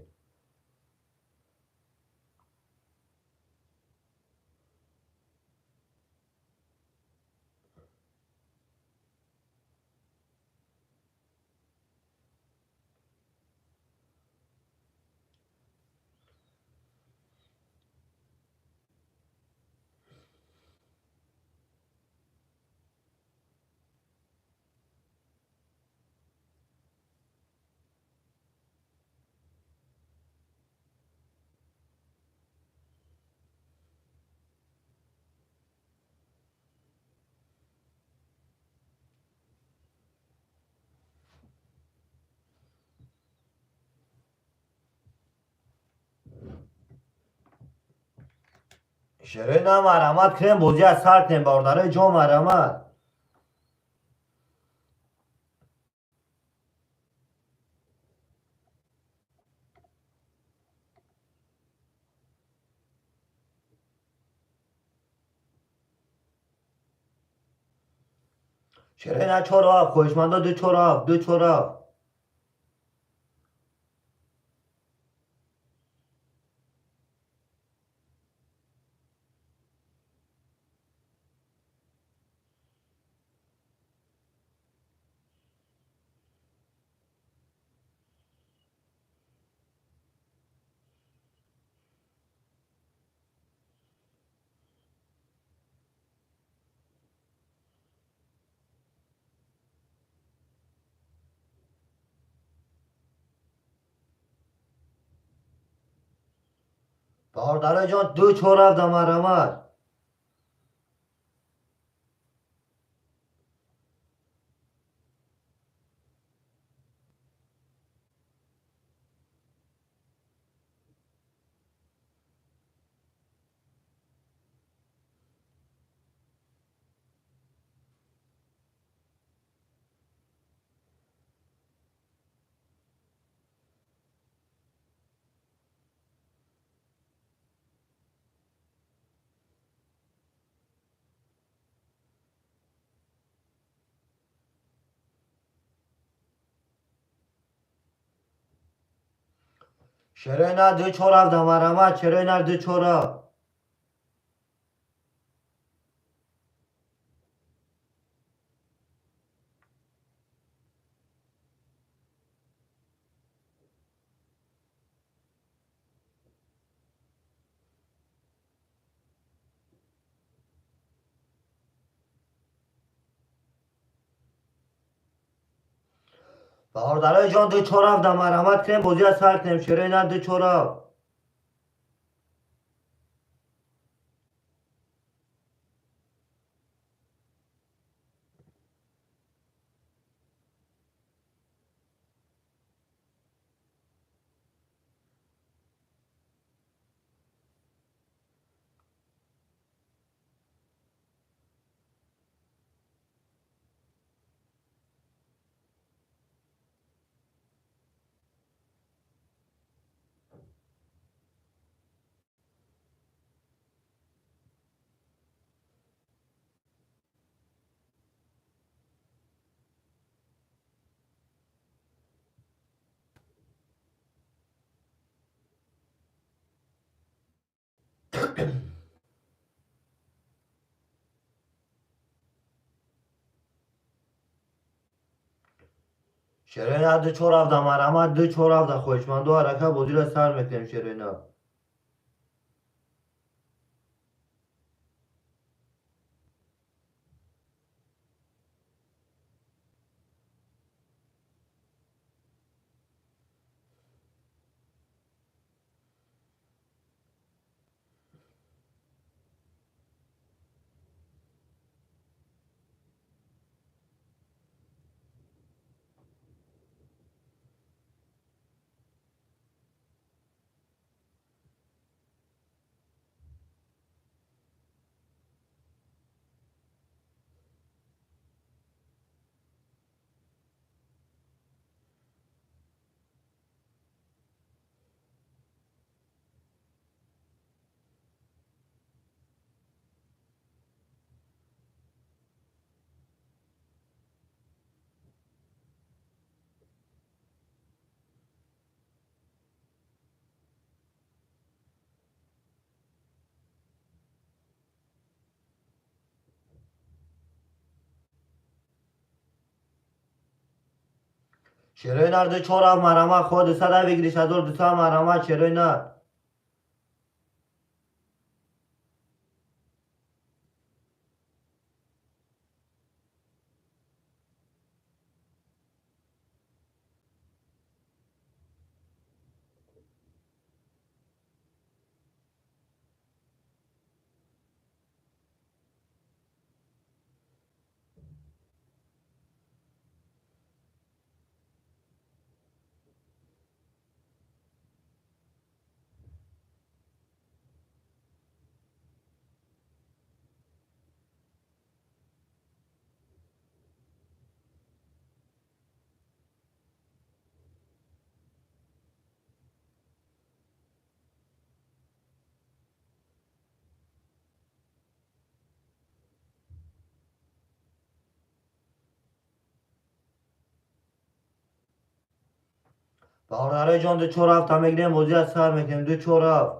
Шерои на марҳамат кунем, бозия сар кунем, бародарои ҷон, марҳамат. Шерои на чор ҳафт, хоҳишмандо ду чор ҳафт, ду чор ҳафт. Бародарои ҷон, ду чор ҳафт марҳамат. Шерои на ду чор ҳафт марҳамат, шерои на ду чор ҳафт. Бародарои ҷон, ду чор ҳафт марҳамат кунем, бозия сар кунем. Шерои на ду чор ҳафт. Шерои на ду чор ҳафт марҳамат, ду чор ҳафт хоҳишманду ҳаракат бозиро сар мекунем, шерои на. Шерои нар ду чор ҳафт, марҳамат, ход дусад выигрыш 1200, марҳамат, шерои нар. Бародарои ҷон, ду чор ҳафта мегирем, бозӣ аз сар мекунем. Ду чор ҳафт.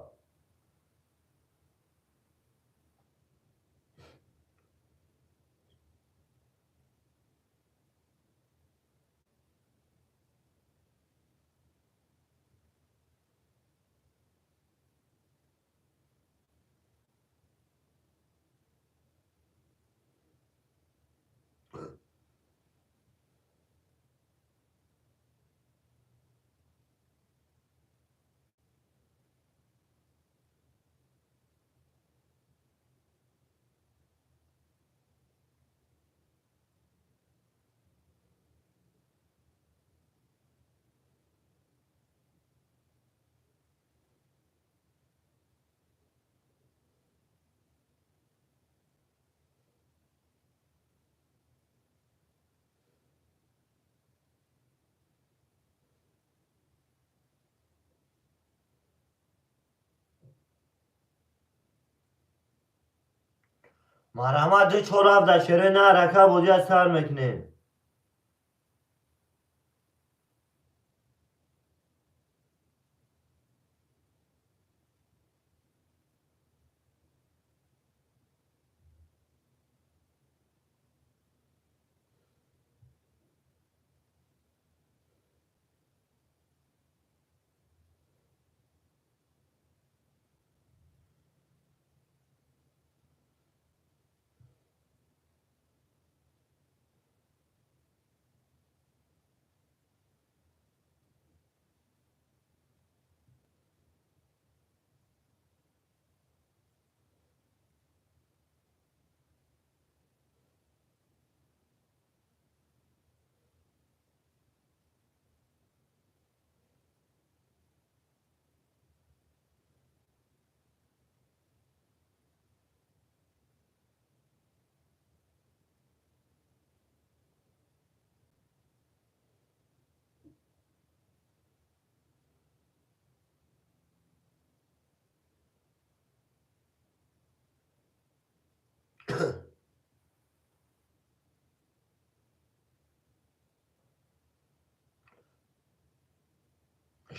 Марҳамат, ду чор ҳафт дар шерои нар, рака, бозӣ аз сар мекунем.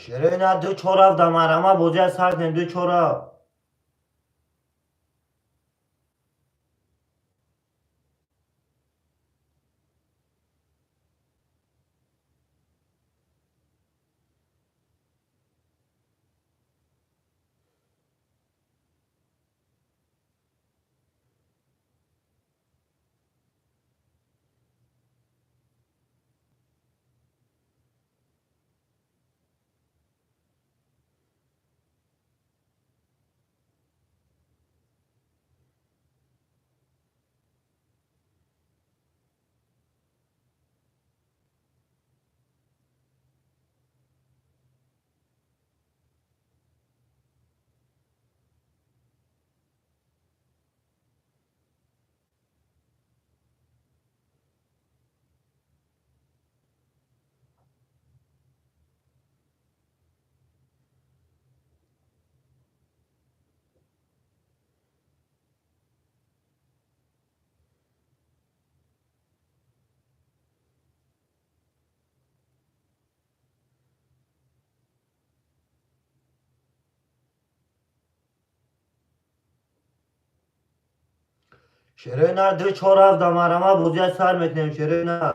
Шерои нар ду чор ҳафт дар марҳамат, бозӣ аз сар кунем. Ду чор ҳафт. Шерои нар ду чор ҳафт дар марҳамат, бозӣ аз сар мекунем. Шерои нар.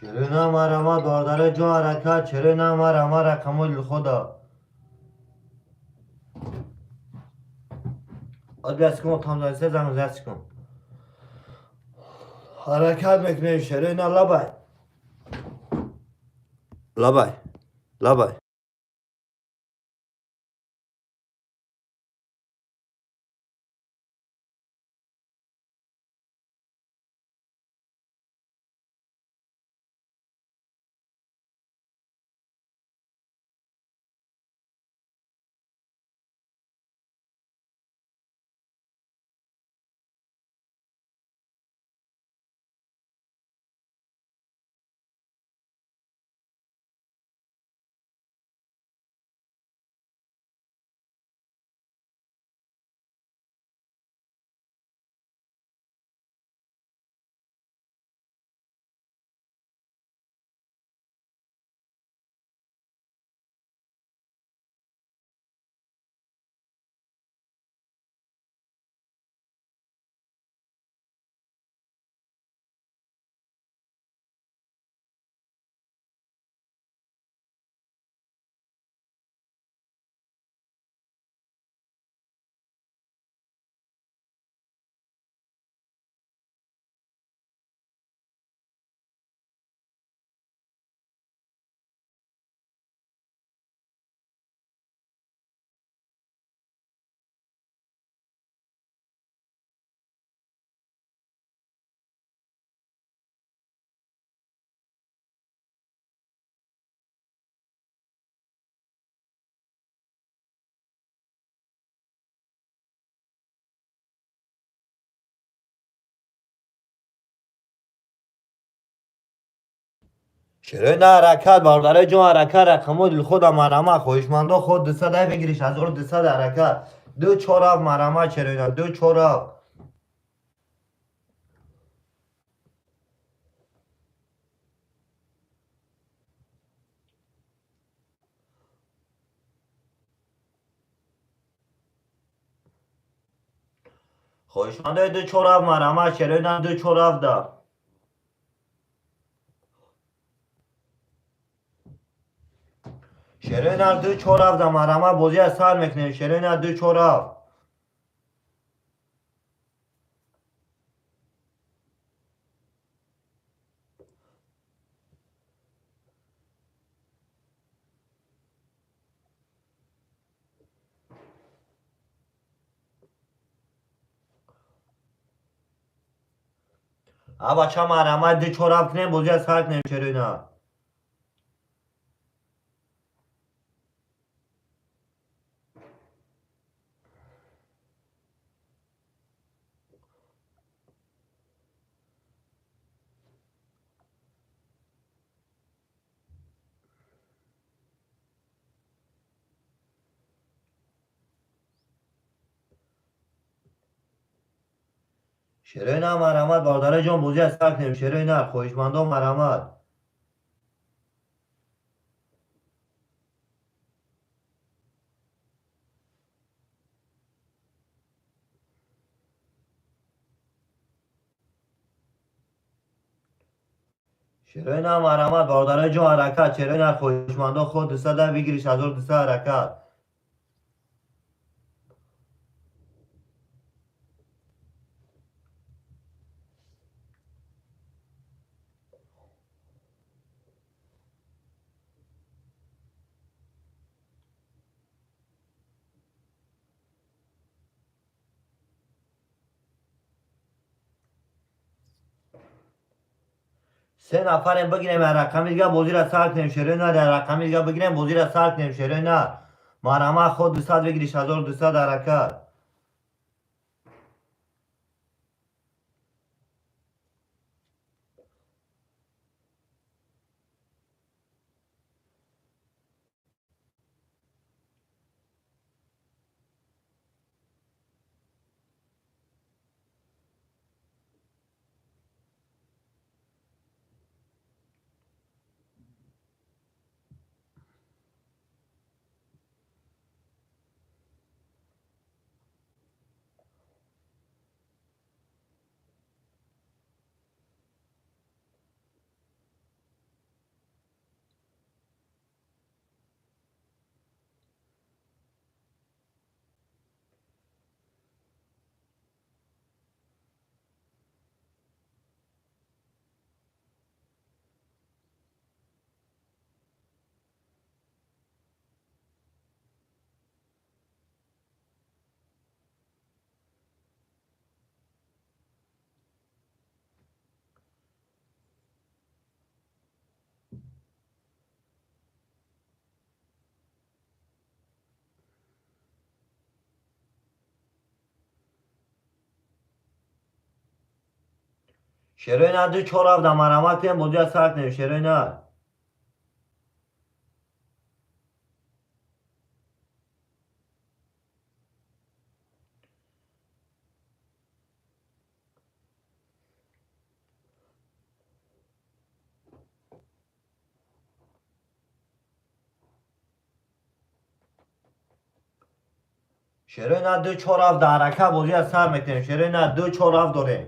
Ширина марама бародари ҷон ҳаракат, ширина марама рақамои дилхода. Одбияс кун, тамзаниса занг кун. Ҳаракат мекунем, ширина лабай. Лабай. Лабай. Ширина ҳаракат бародари ҷон ҳаракат рақамои дилхода марама хоҳишмандо худ 200 бигириш 1200 ҳаракат 247 марама ширина 247. Хоҳишмандои 247 марама ширина 247 да. Ширина 247 да марама бозия сар мекунем. Ширина 247. Абача марама 247 кунем бозия сар кунем ширина. Ширина марҳамат бародари ҷон бозия сар кунем. Ширина хоҳишмандо марҳамат. Ширина марҳамат бародари ҷон ҳаракат. Ширина хоҳишмандо худ 200 бигириш 1200 ҳаракат. Се нафарем бигирем рақами дига бозиро сар кунем. Ширина дар рақами дига бигирем бозиро сар кунем. Ширина марҳама худ 200 бигириш 1200 ҳаракат. Шерои нар 2 4 7 марҳамат кунем, бозия сар кунем. Шерои нар. Шерои нар 2 4 7 ҳаракат бозия сар мекунем. Шерои нар 2 4 7 дорем.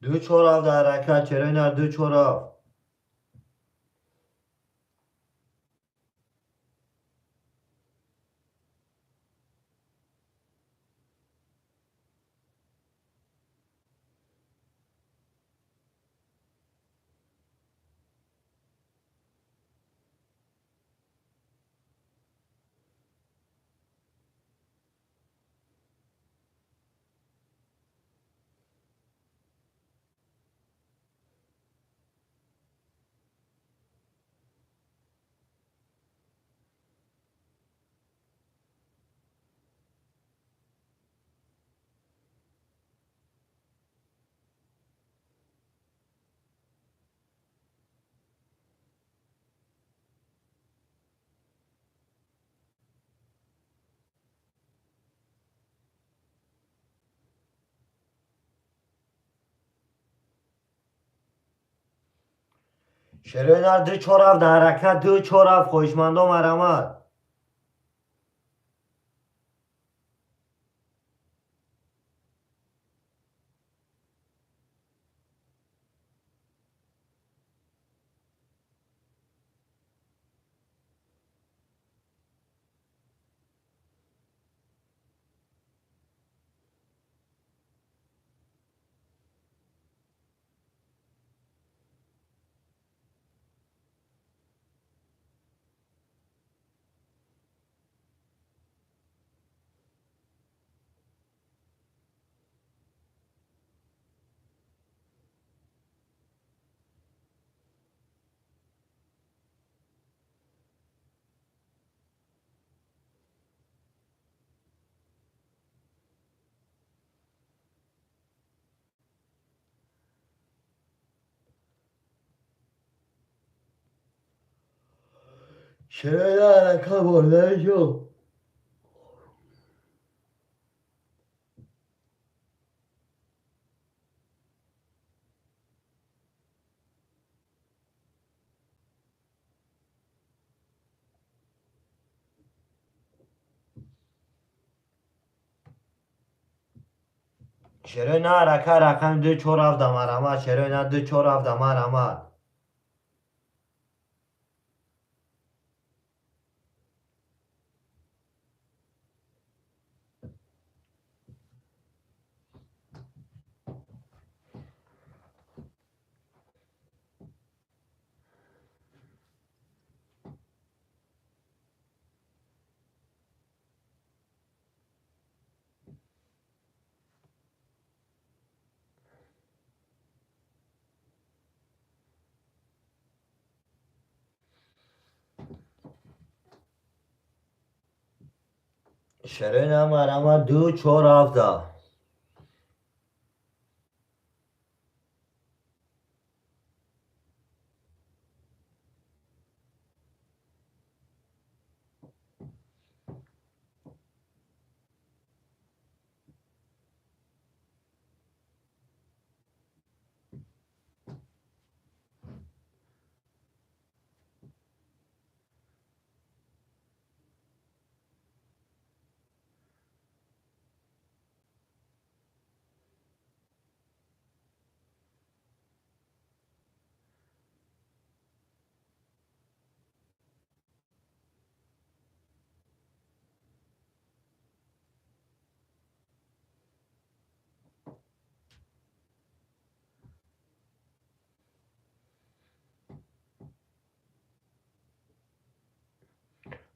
2 4 7 ҳаракат. Шерои нар 2 4 7. Шерои нар 2 4 7 ҳаракат. 2 4 7 хоҳишмандо марҳамат. Шерои нар ҳаракат бордаи ҷон. Шерои на ҳарака рақами 2 4 7 марҳамат. Шерои на 2 4 7 марҳамат. Шерои на марҳамат 2 4 7.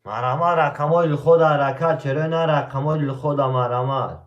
Марҳамат рақамҳои дилхоҳ ҳаракат. Чаро на рақамҳои дилхоҳ марҳамат.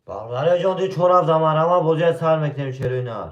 Бародари ҷон, 2 4 7 марҳамат. Бозия сар мекунем шерои нар.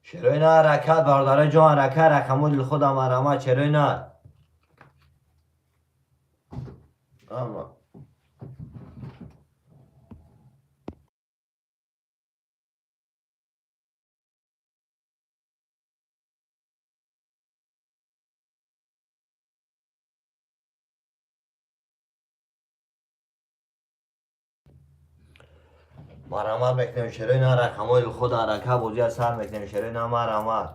Шерои на ҳаракат, бародарои ҷон, ҳаракат, рақамо дил худам марҳамат, шерои на. Ама. Марҳамат мекунем, шерои на, рақамҳои худ ҳаракат, бозия сар мекунем, шерои на, марҳамат.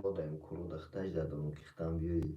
Бодаем куру дахташ дадам ки хитам биёи.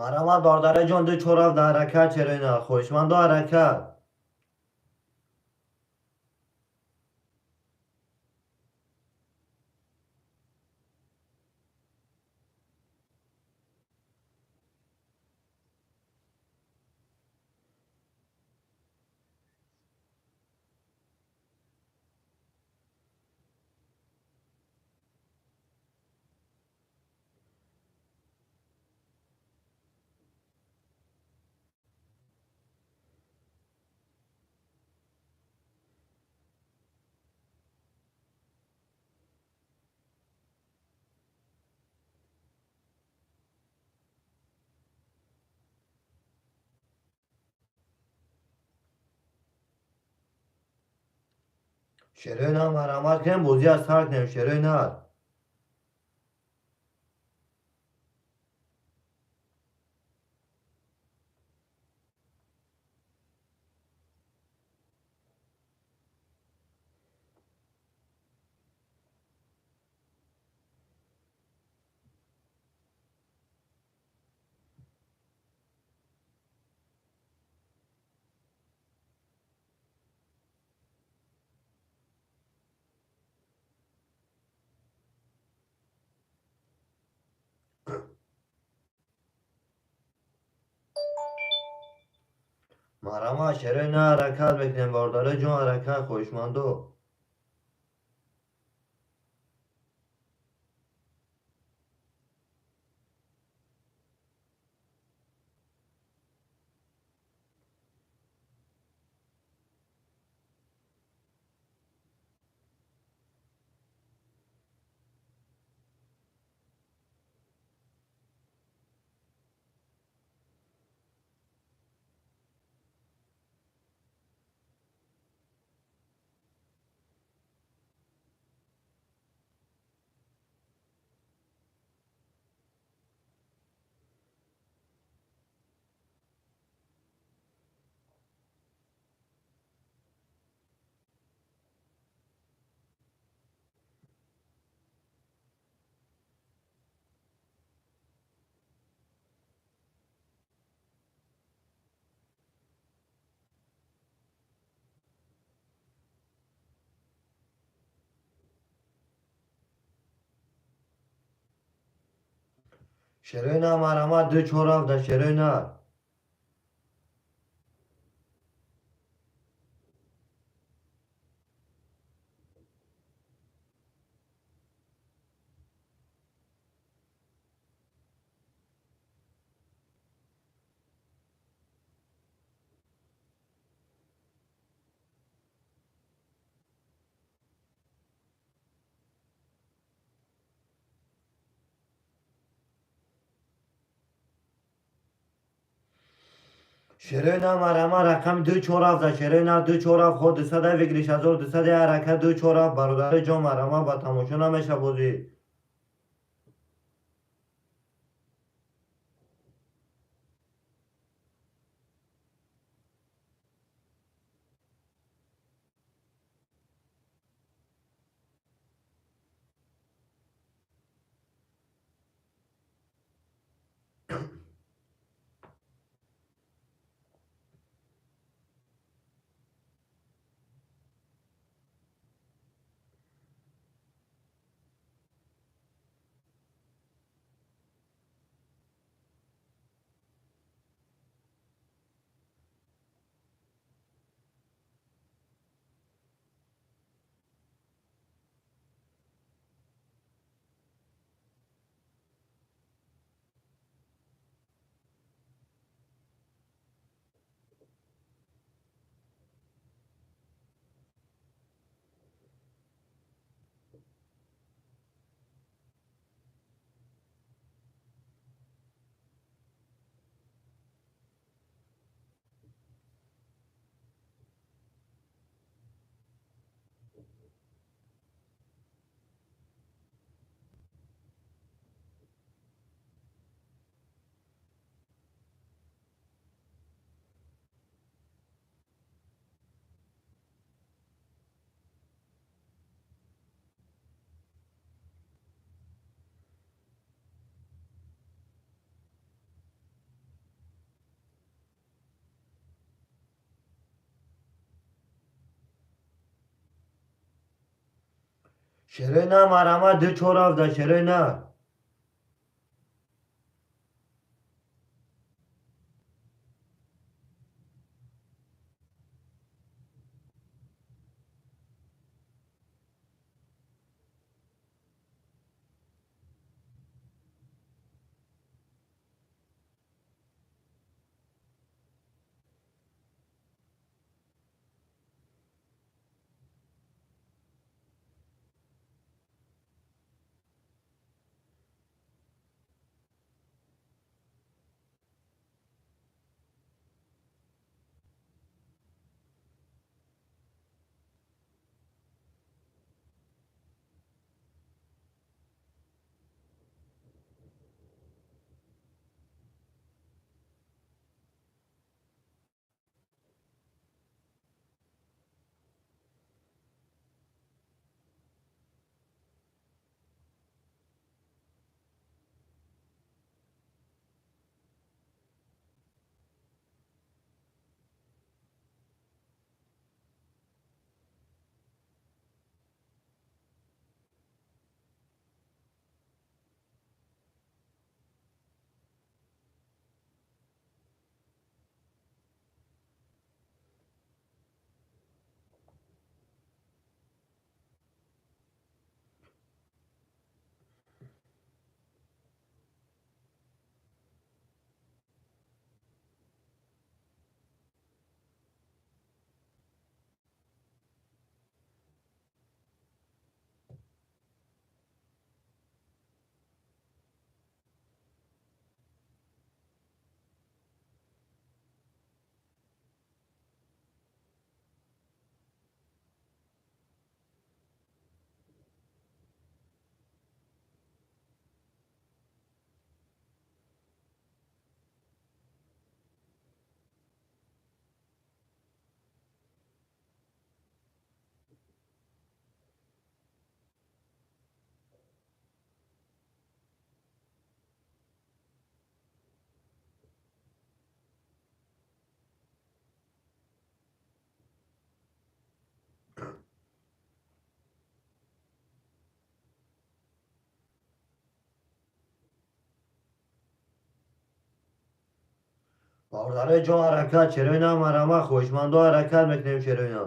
Марҳамат бародараҷон, ду чорав дар ҳаракат чаро хоҳишмандо ҳаракат. Шерои нар марҳамат кунем, бозӣ аз сар кунем, шерои нар. Марҳамат шерои нар ҳаракат мекунем, бародараҷон ҳаракат, хоҳишмандо. Шерои нар марҳамат, ду чорав да шерои нар. Шерои нар марҳамат, рақами ду чорав да шерои нар, ду чорав, ход дусада выигрыш 1200 ҳаракат, ду чорав, бародараҷон марҳамат, ба тамошо намеша бозӣ. Шерои на марама ду чор ҳафта шерои на. Бародарои ҷон ҳаракат, шерои на марама, хоҳишмандо ҳаракат мекунем шерои на.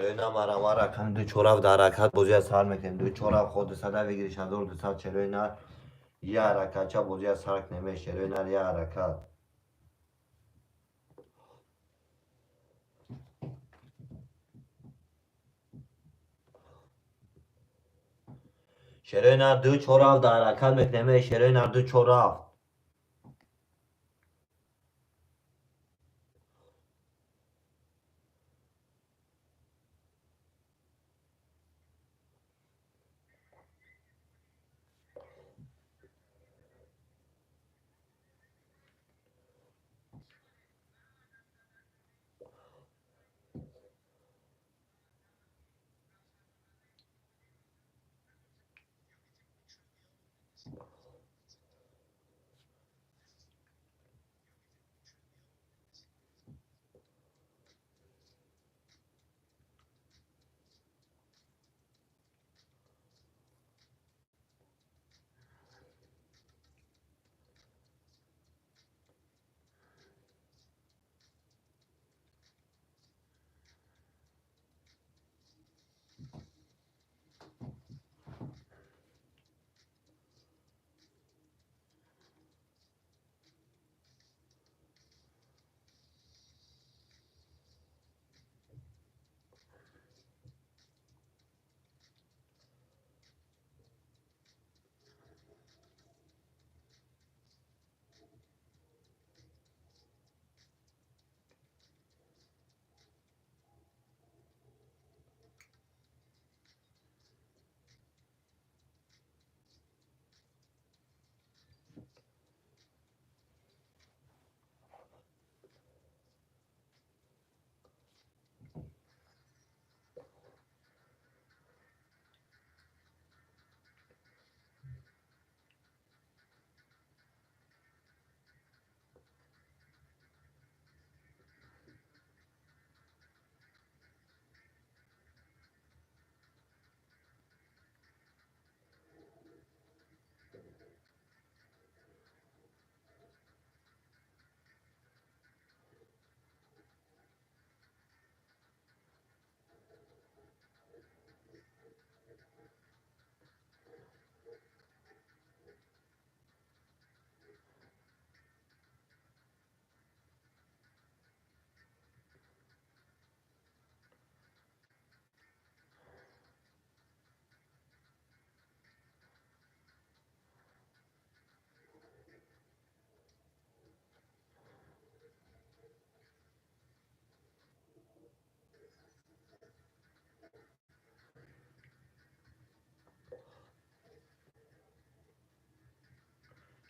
Шерои на марама рақами ду чор ҳафт ҳаракат бозия сар мекунем. Ду чор ҳафт ход дусада выигрыш 1200 шерои нар я ҳаракатча бозия сар кунем. Шерои нар я ҳаракат. Шерои нар ду чор ҳафт ҳаракат мекунем. Шерои нар ду чор ҳафт.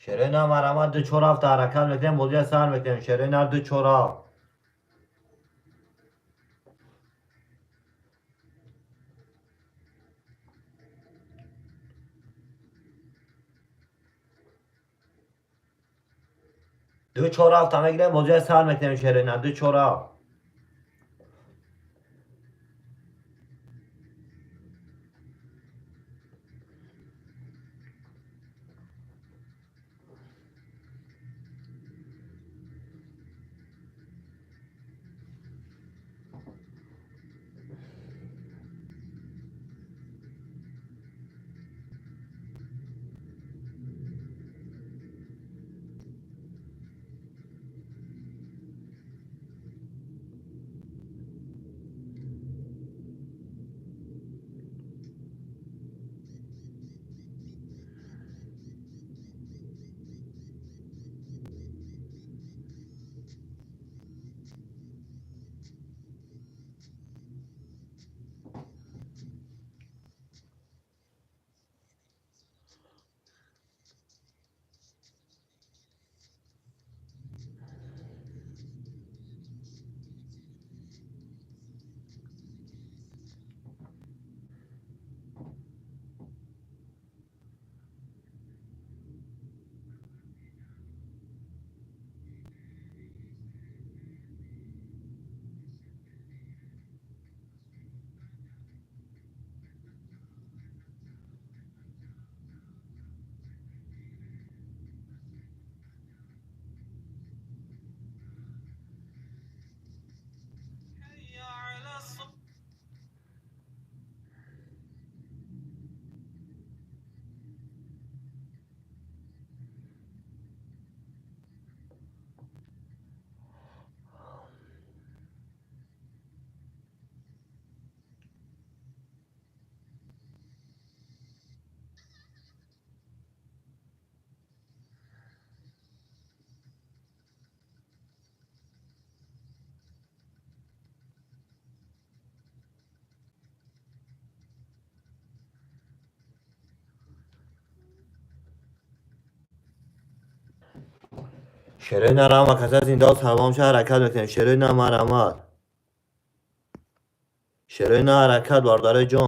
Шерина, марҳамат, ду чор ҳафта ҳаракат мекунем, бозия сар мекунем. Шерина, ду чор ҳафт. Ду чор ҳафта мегирем, бозия сар мекунем. Шерина, ду чор ҳафт. Шерина, рама каса зинда салом ша, ҳаракат мекунем. Шерина, марҳамат. Шерина, ҳаракат, бародари ҷон.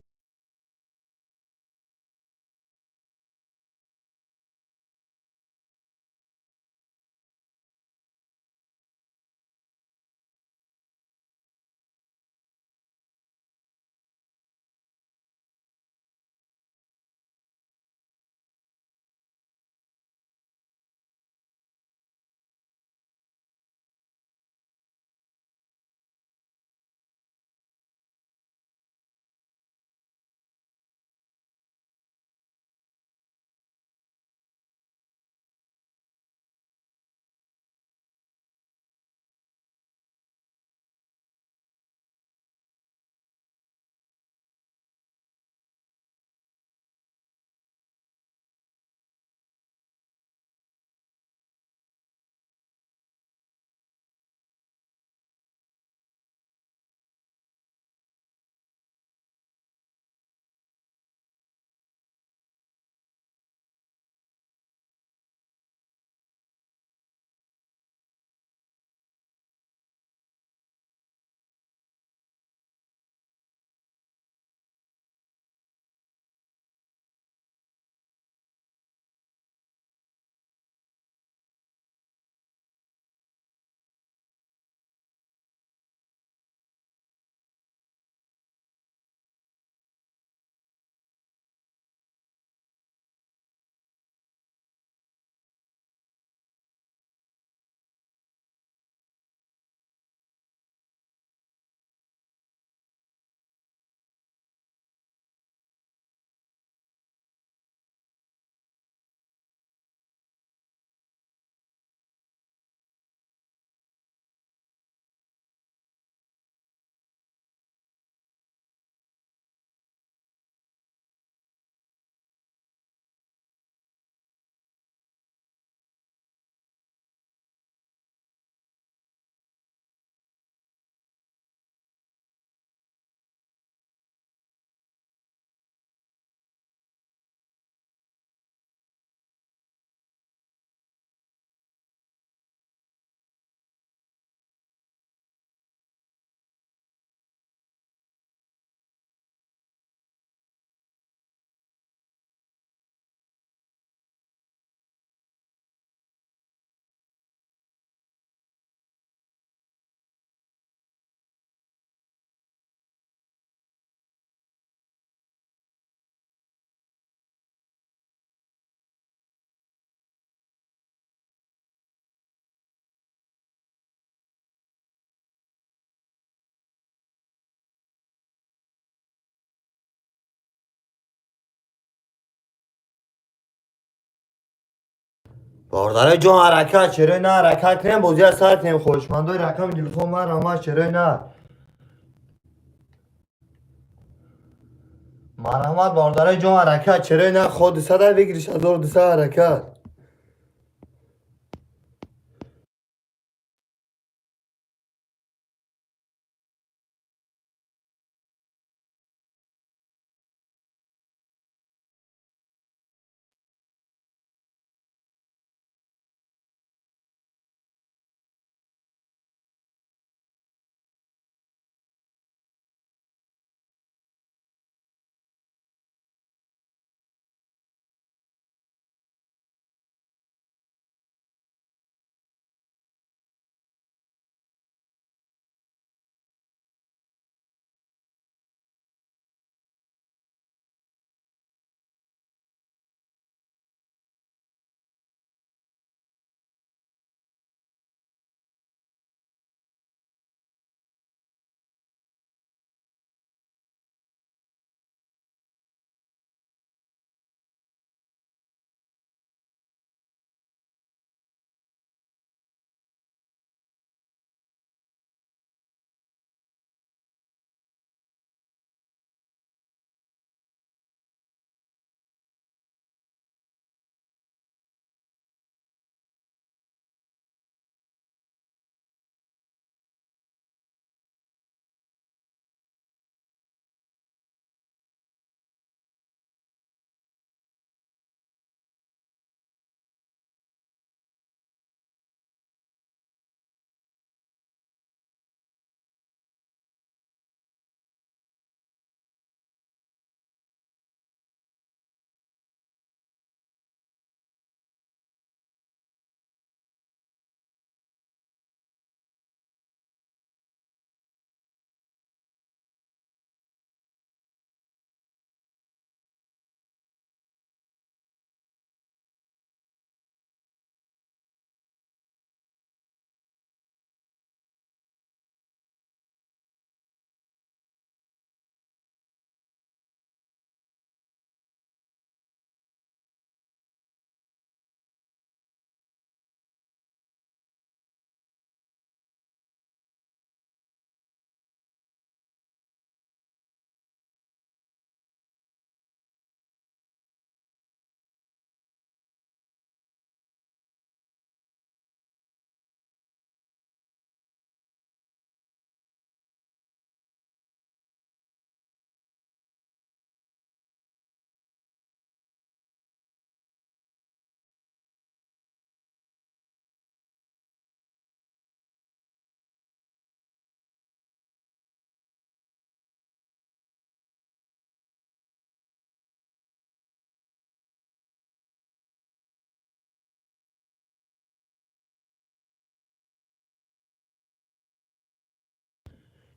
Бародари ҷон, ҳаракат, чарои на ҳаракат кунем, бозия сар кунем. Хоҳишмандои рақами телефон марҳамат, чарои на. Марҳамат, бародари ҷон, ҳаракат, чарои на. Ход 200 выигрыш 1200, ҳаракат.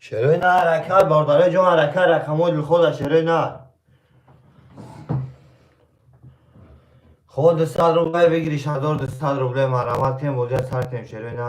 Шерои на ҳаракат, бародари ҷон, ҳаракат, рақамҳои дилхода, шерои на. Ход 200 рублей выигрыш 1200 рублей, марҳамат кунем, бозия сар кунем, шерои на.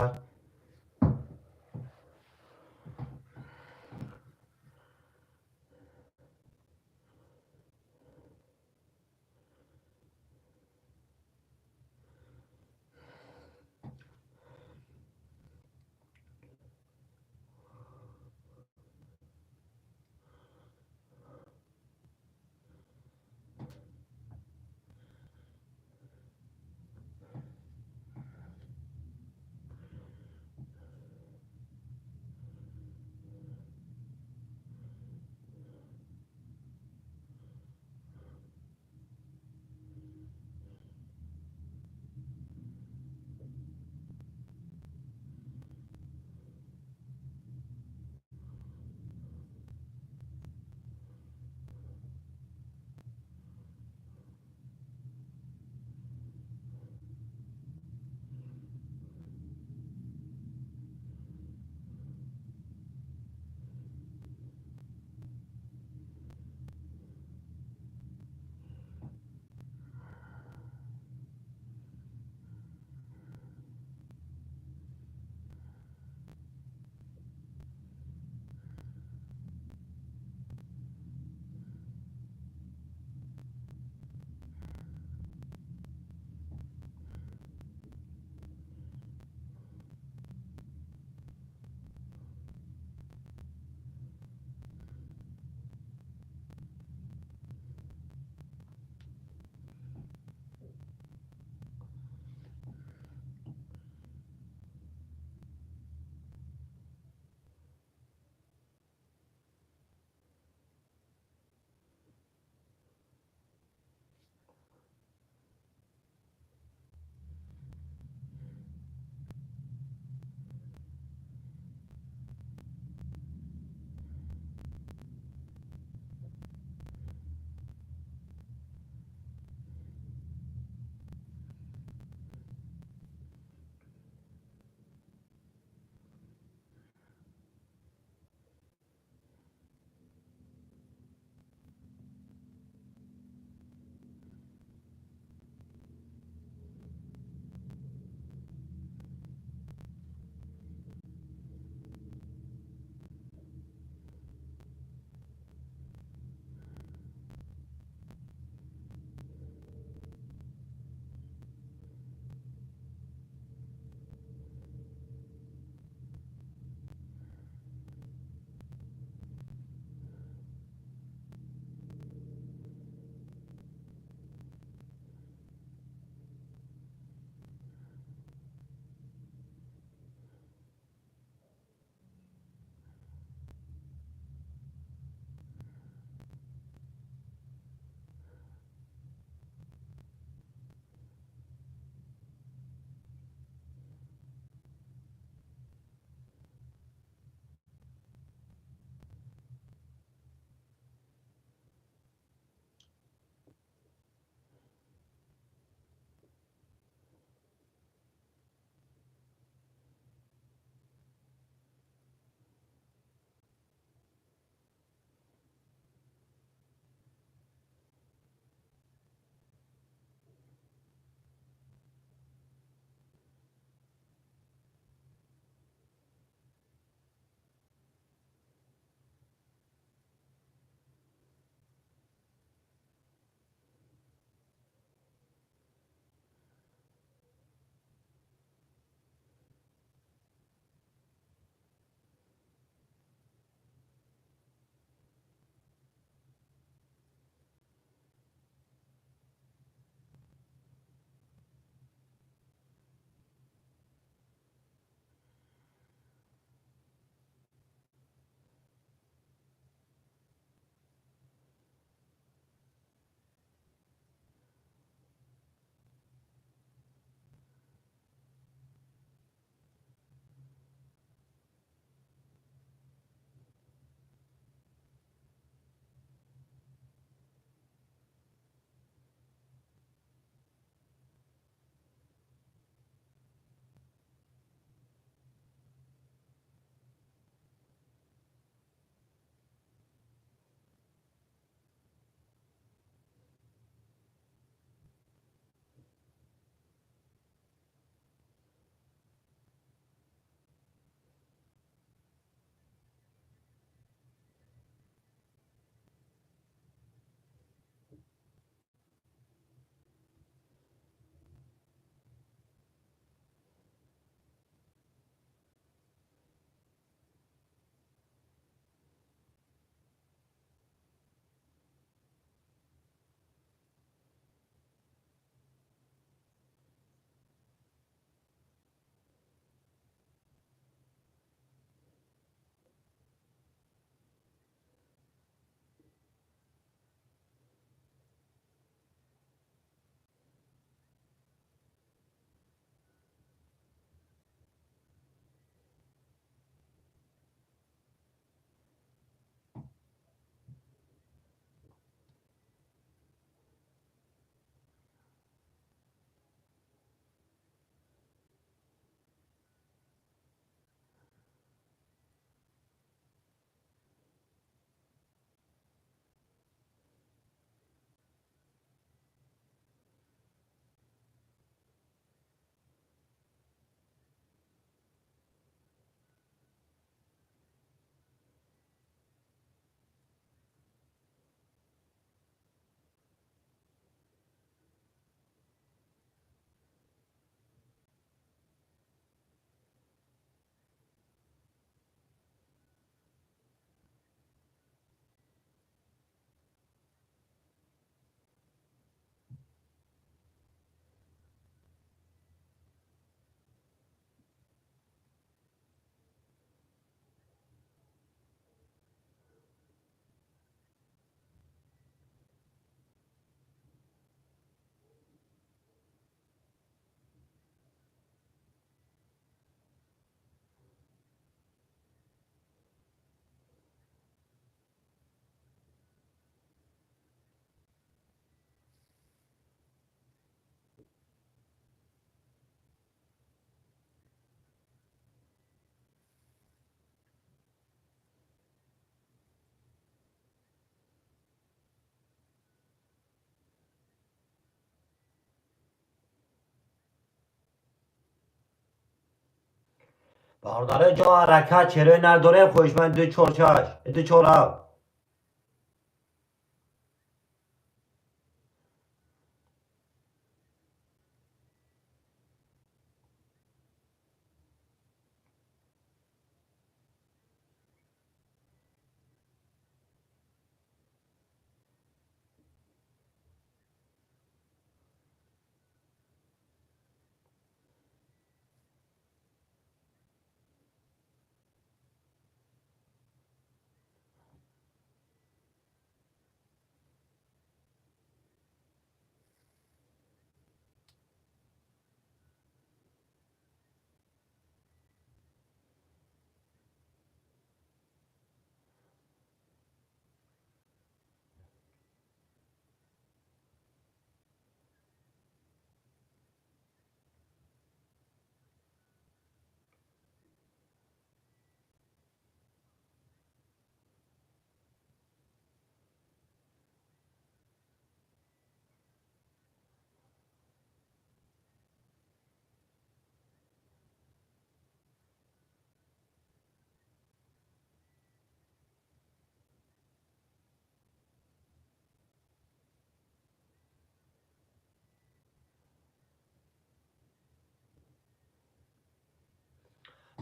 Бародари ҷон, ҳаракат, черои надорем, хоҳишманд, 2 4 6 2 4 7.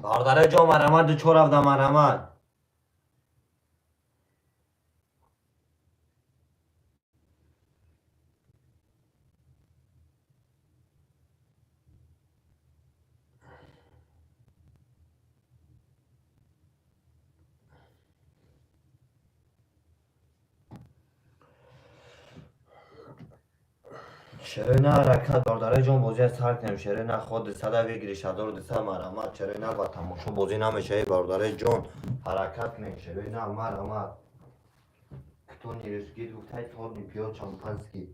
Бародари ҷон, марҳамат, 2 4 7, марҳамат. Шерина ҳаракат, бародари ҷон, бозия сар кунем. Шерина худ 200 выигрыш 1200, марҳамат. Шерина ба тамошо бозӣ намешавӣ, бародари ҷон, ҳаракат кунем. Шерина, марҳамат. Кто не рискует, гуфтай, тот не пьет шампанский.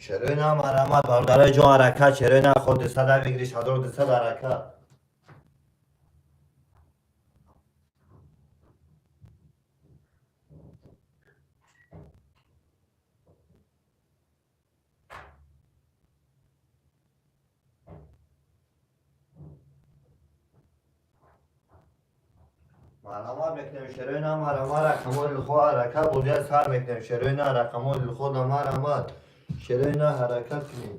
Шерина, марҳамат, бародари ҷон, ҳаракат. Шерина худ 200 выигрыш 1200, ҳаракат. Марҳамат мекунем, шерина, марҳамат, рақамҳои дилхоҳ, ҳаракат, бозия сар мекунем. Шерина, рақамҳои дилхоҳ, марҳамат. Шерина, ҳаракат кунем.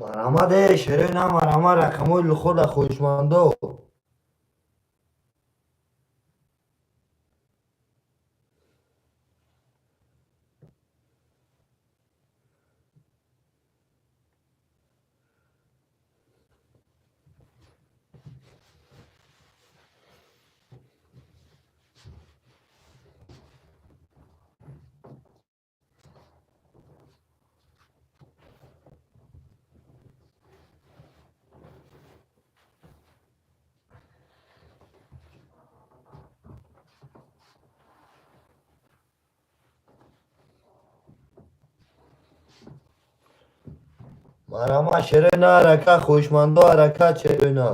Марҳамат, э шерина, марҳамат, рақамҳои лухода, хоҳишмандо. Марҳамат, шерина, ҳаракат, хоҳишмандо, ҳаракат, шерина.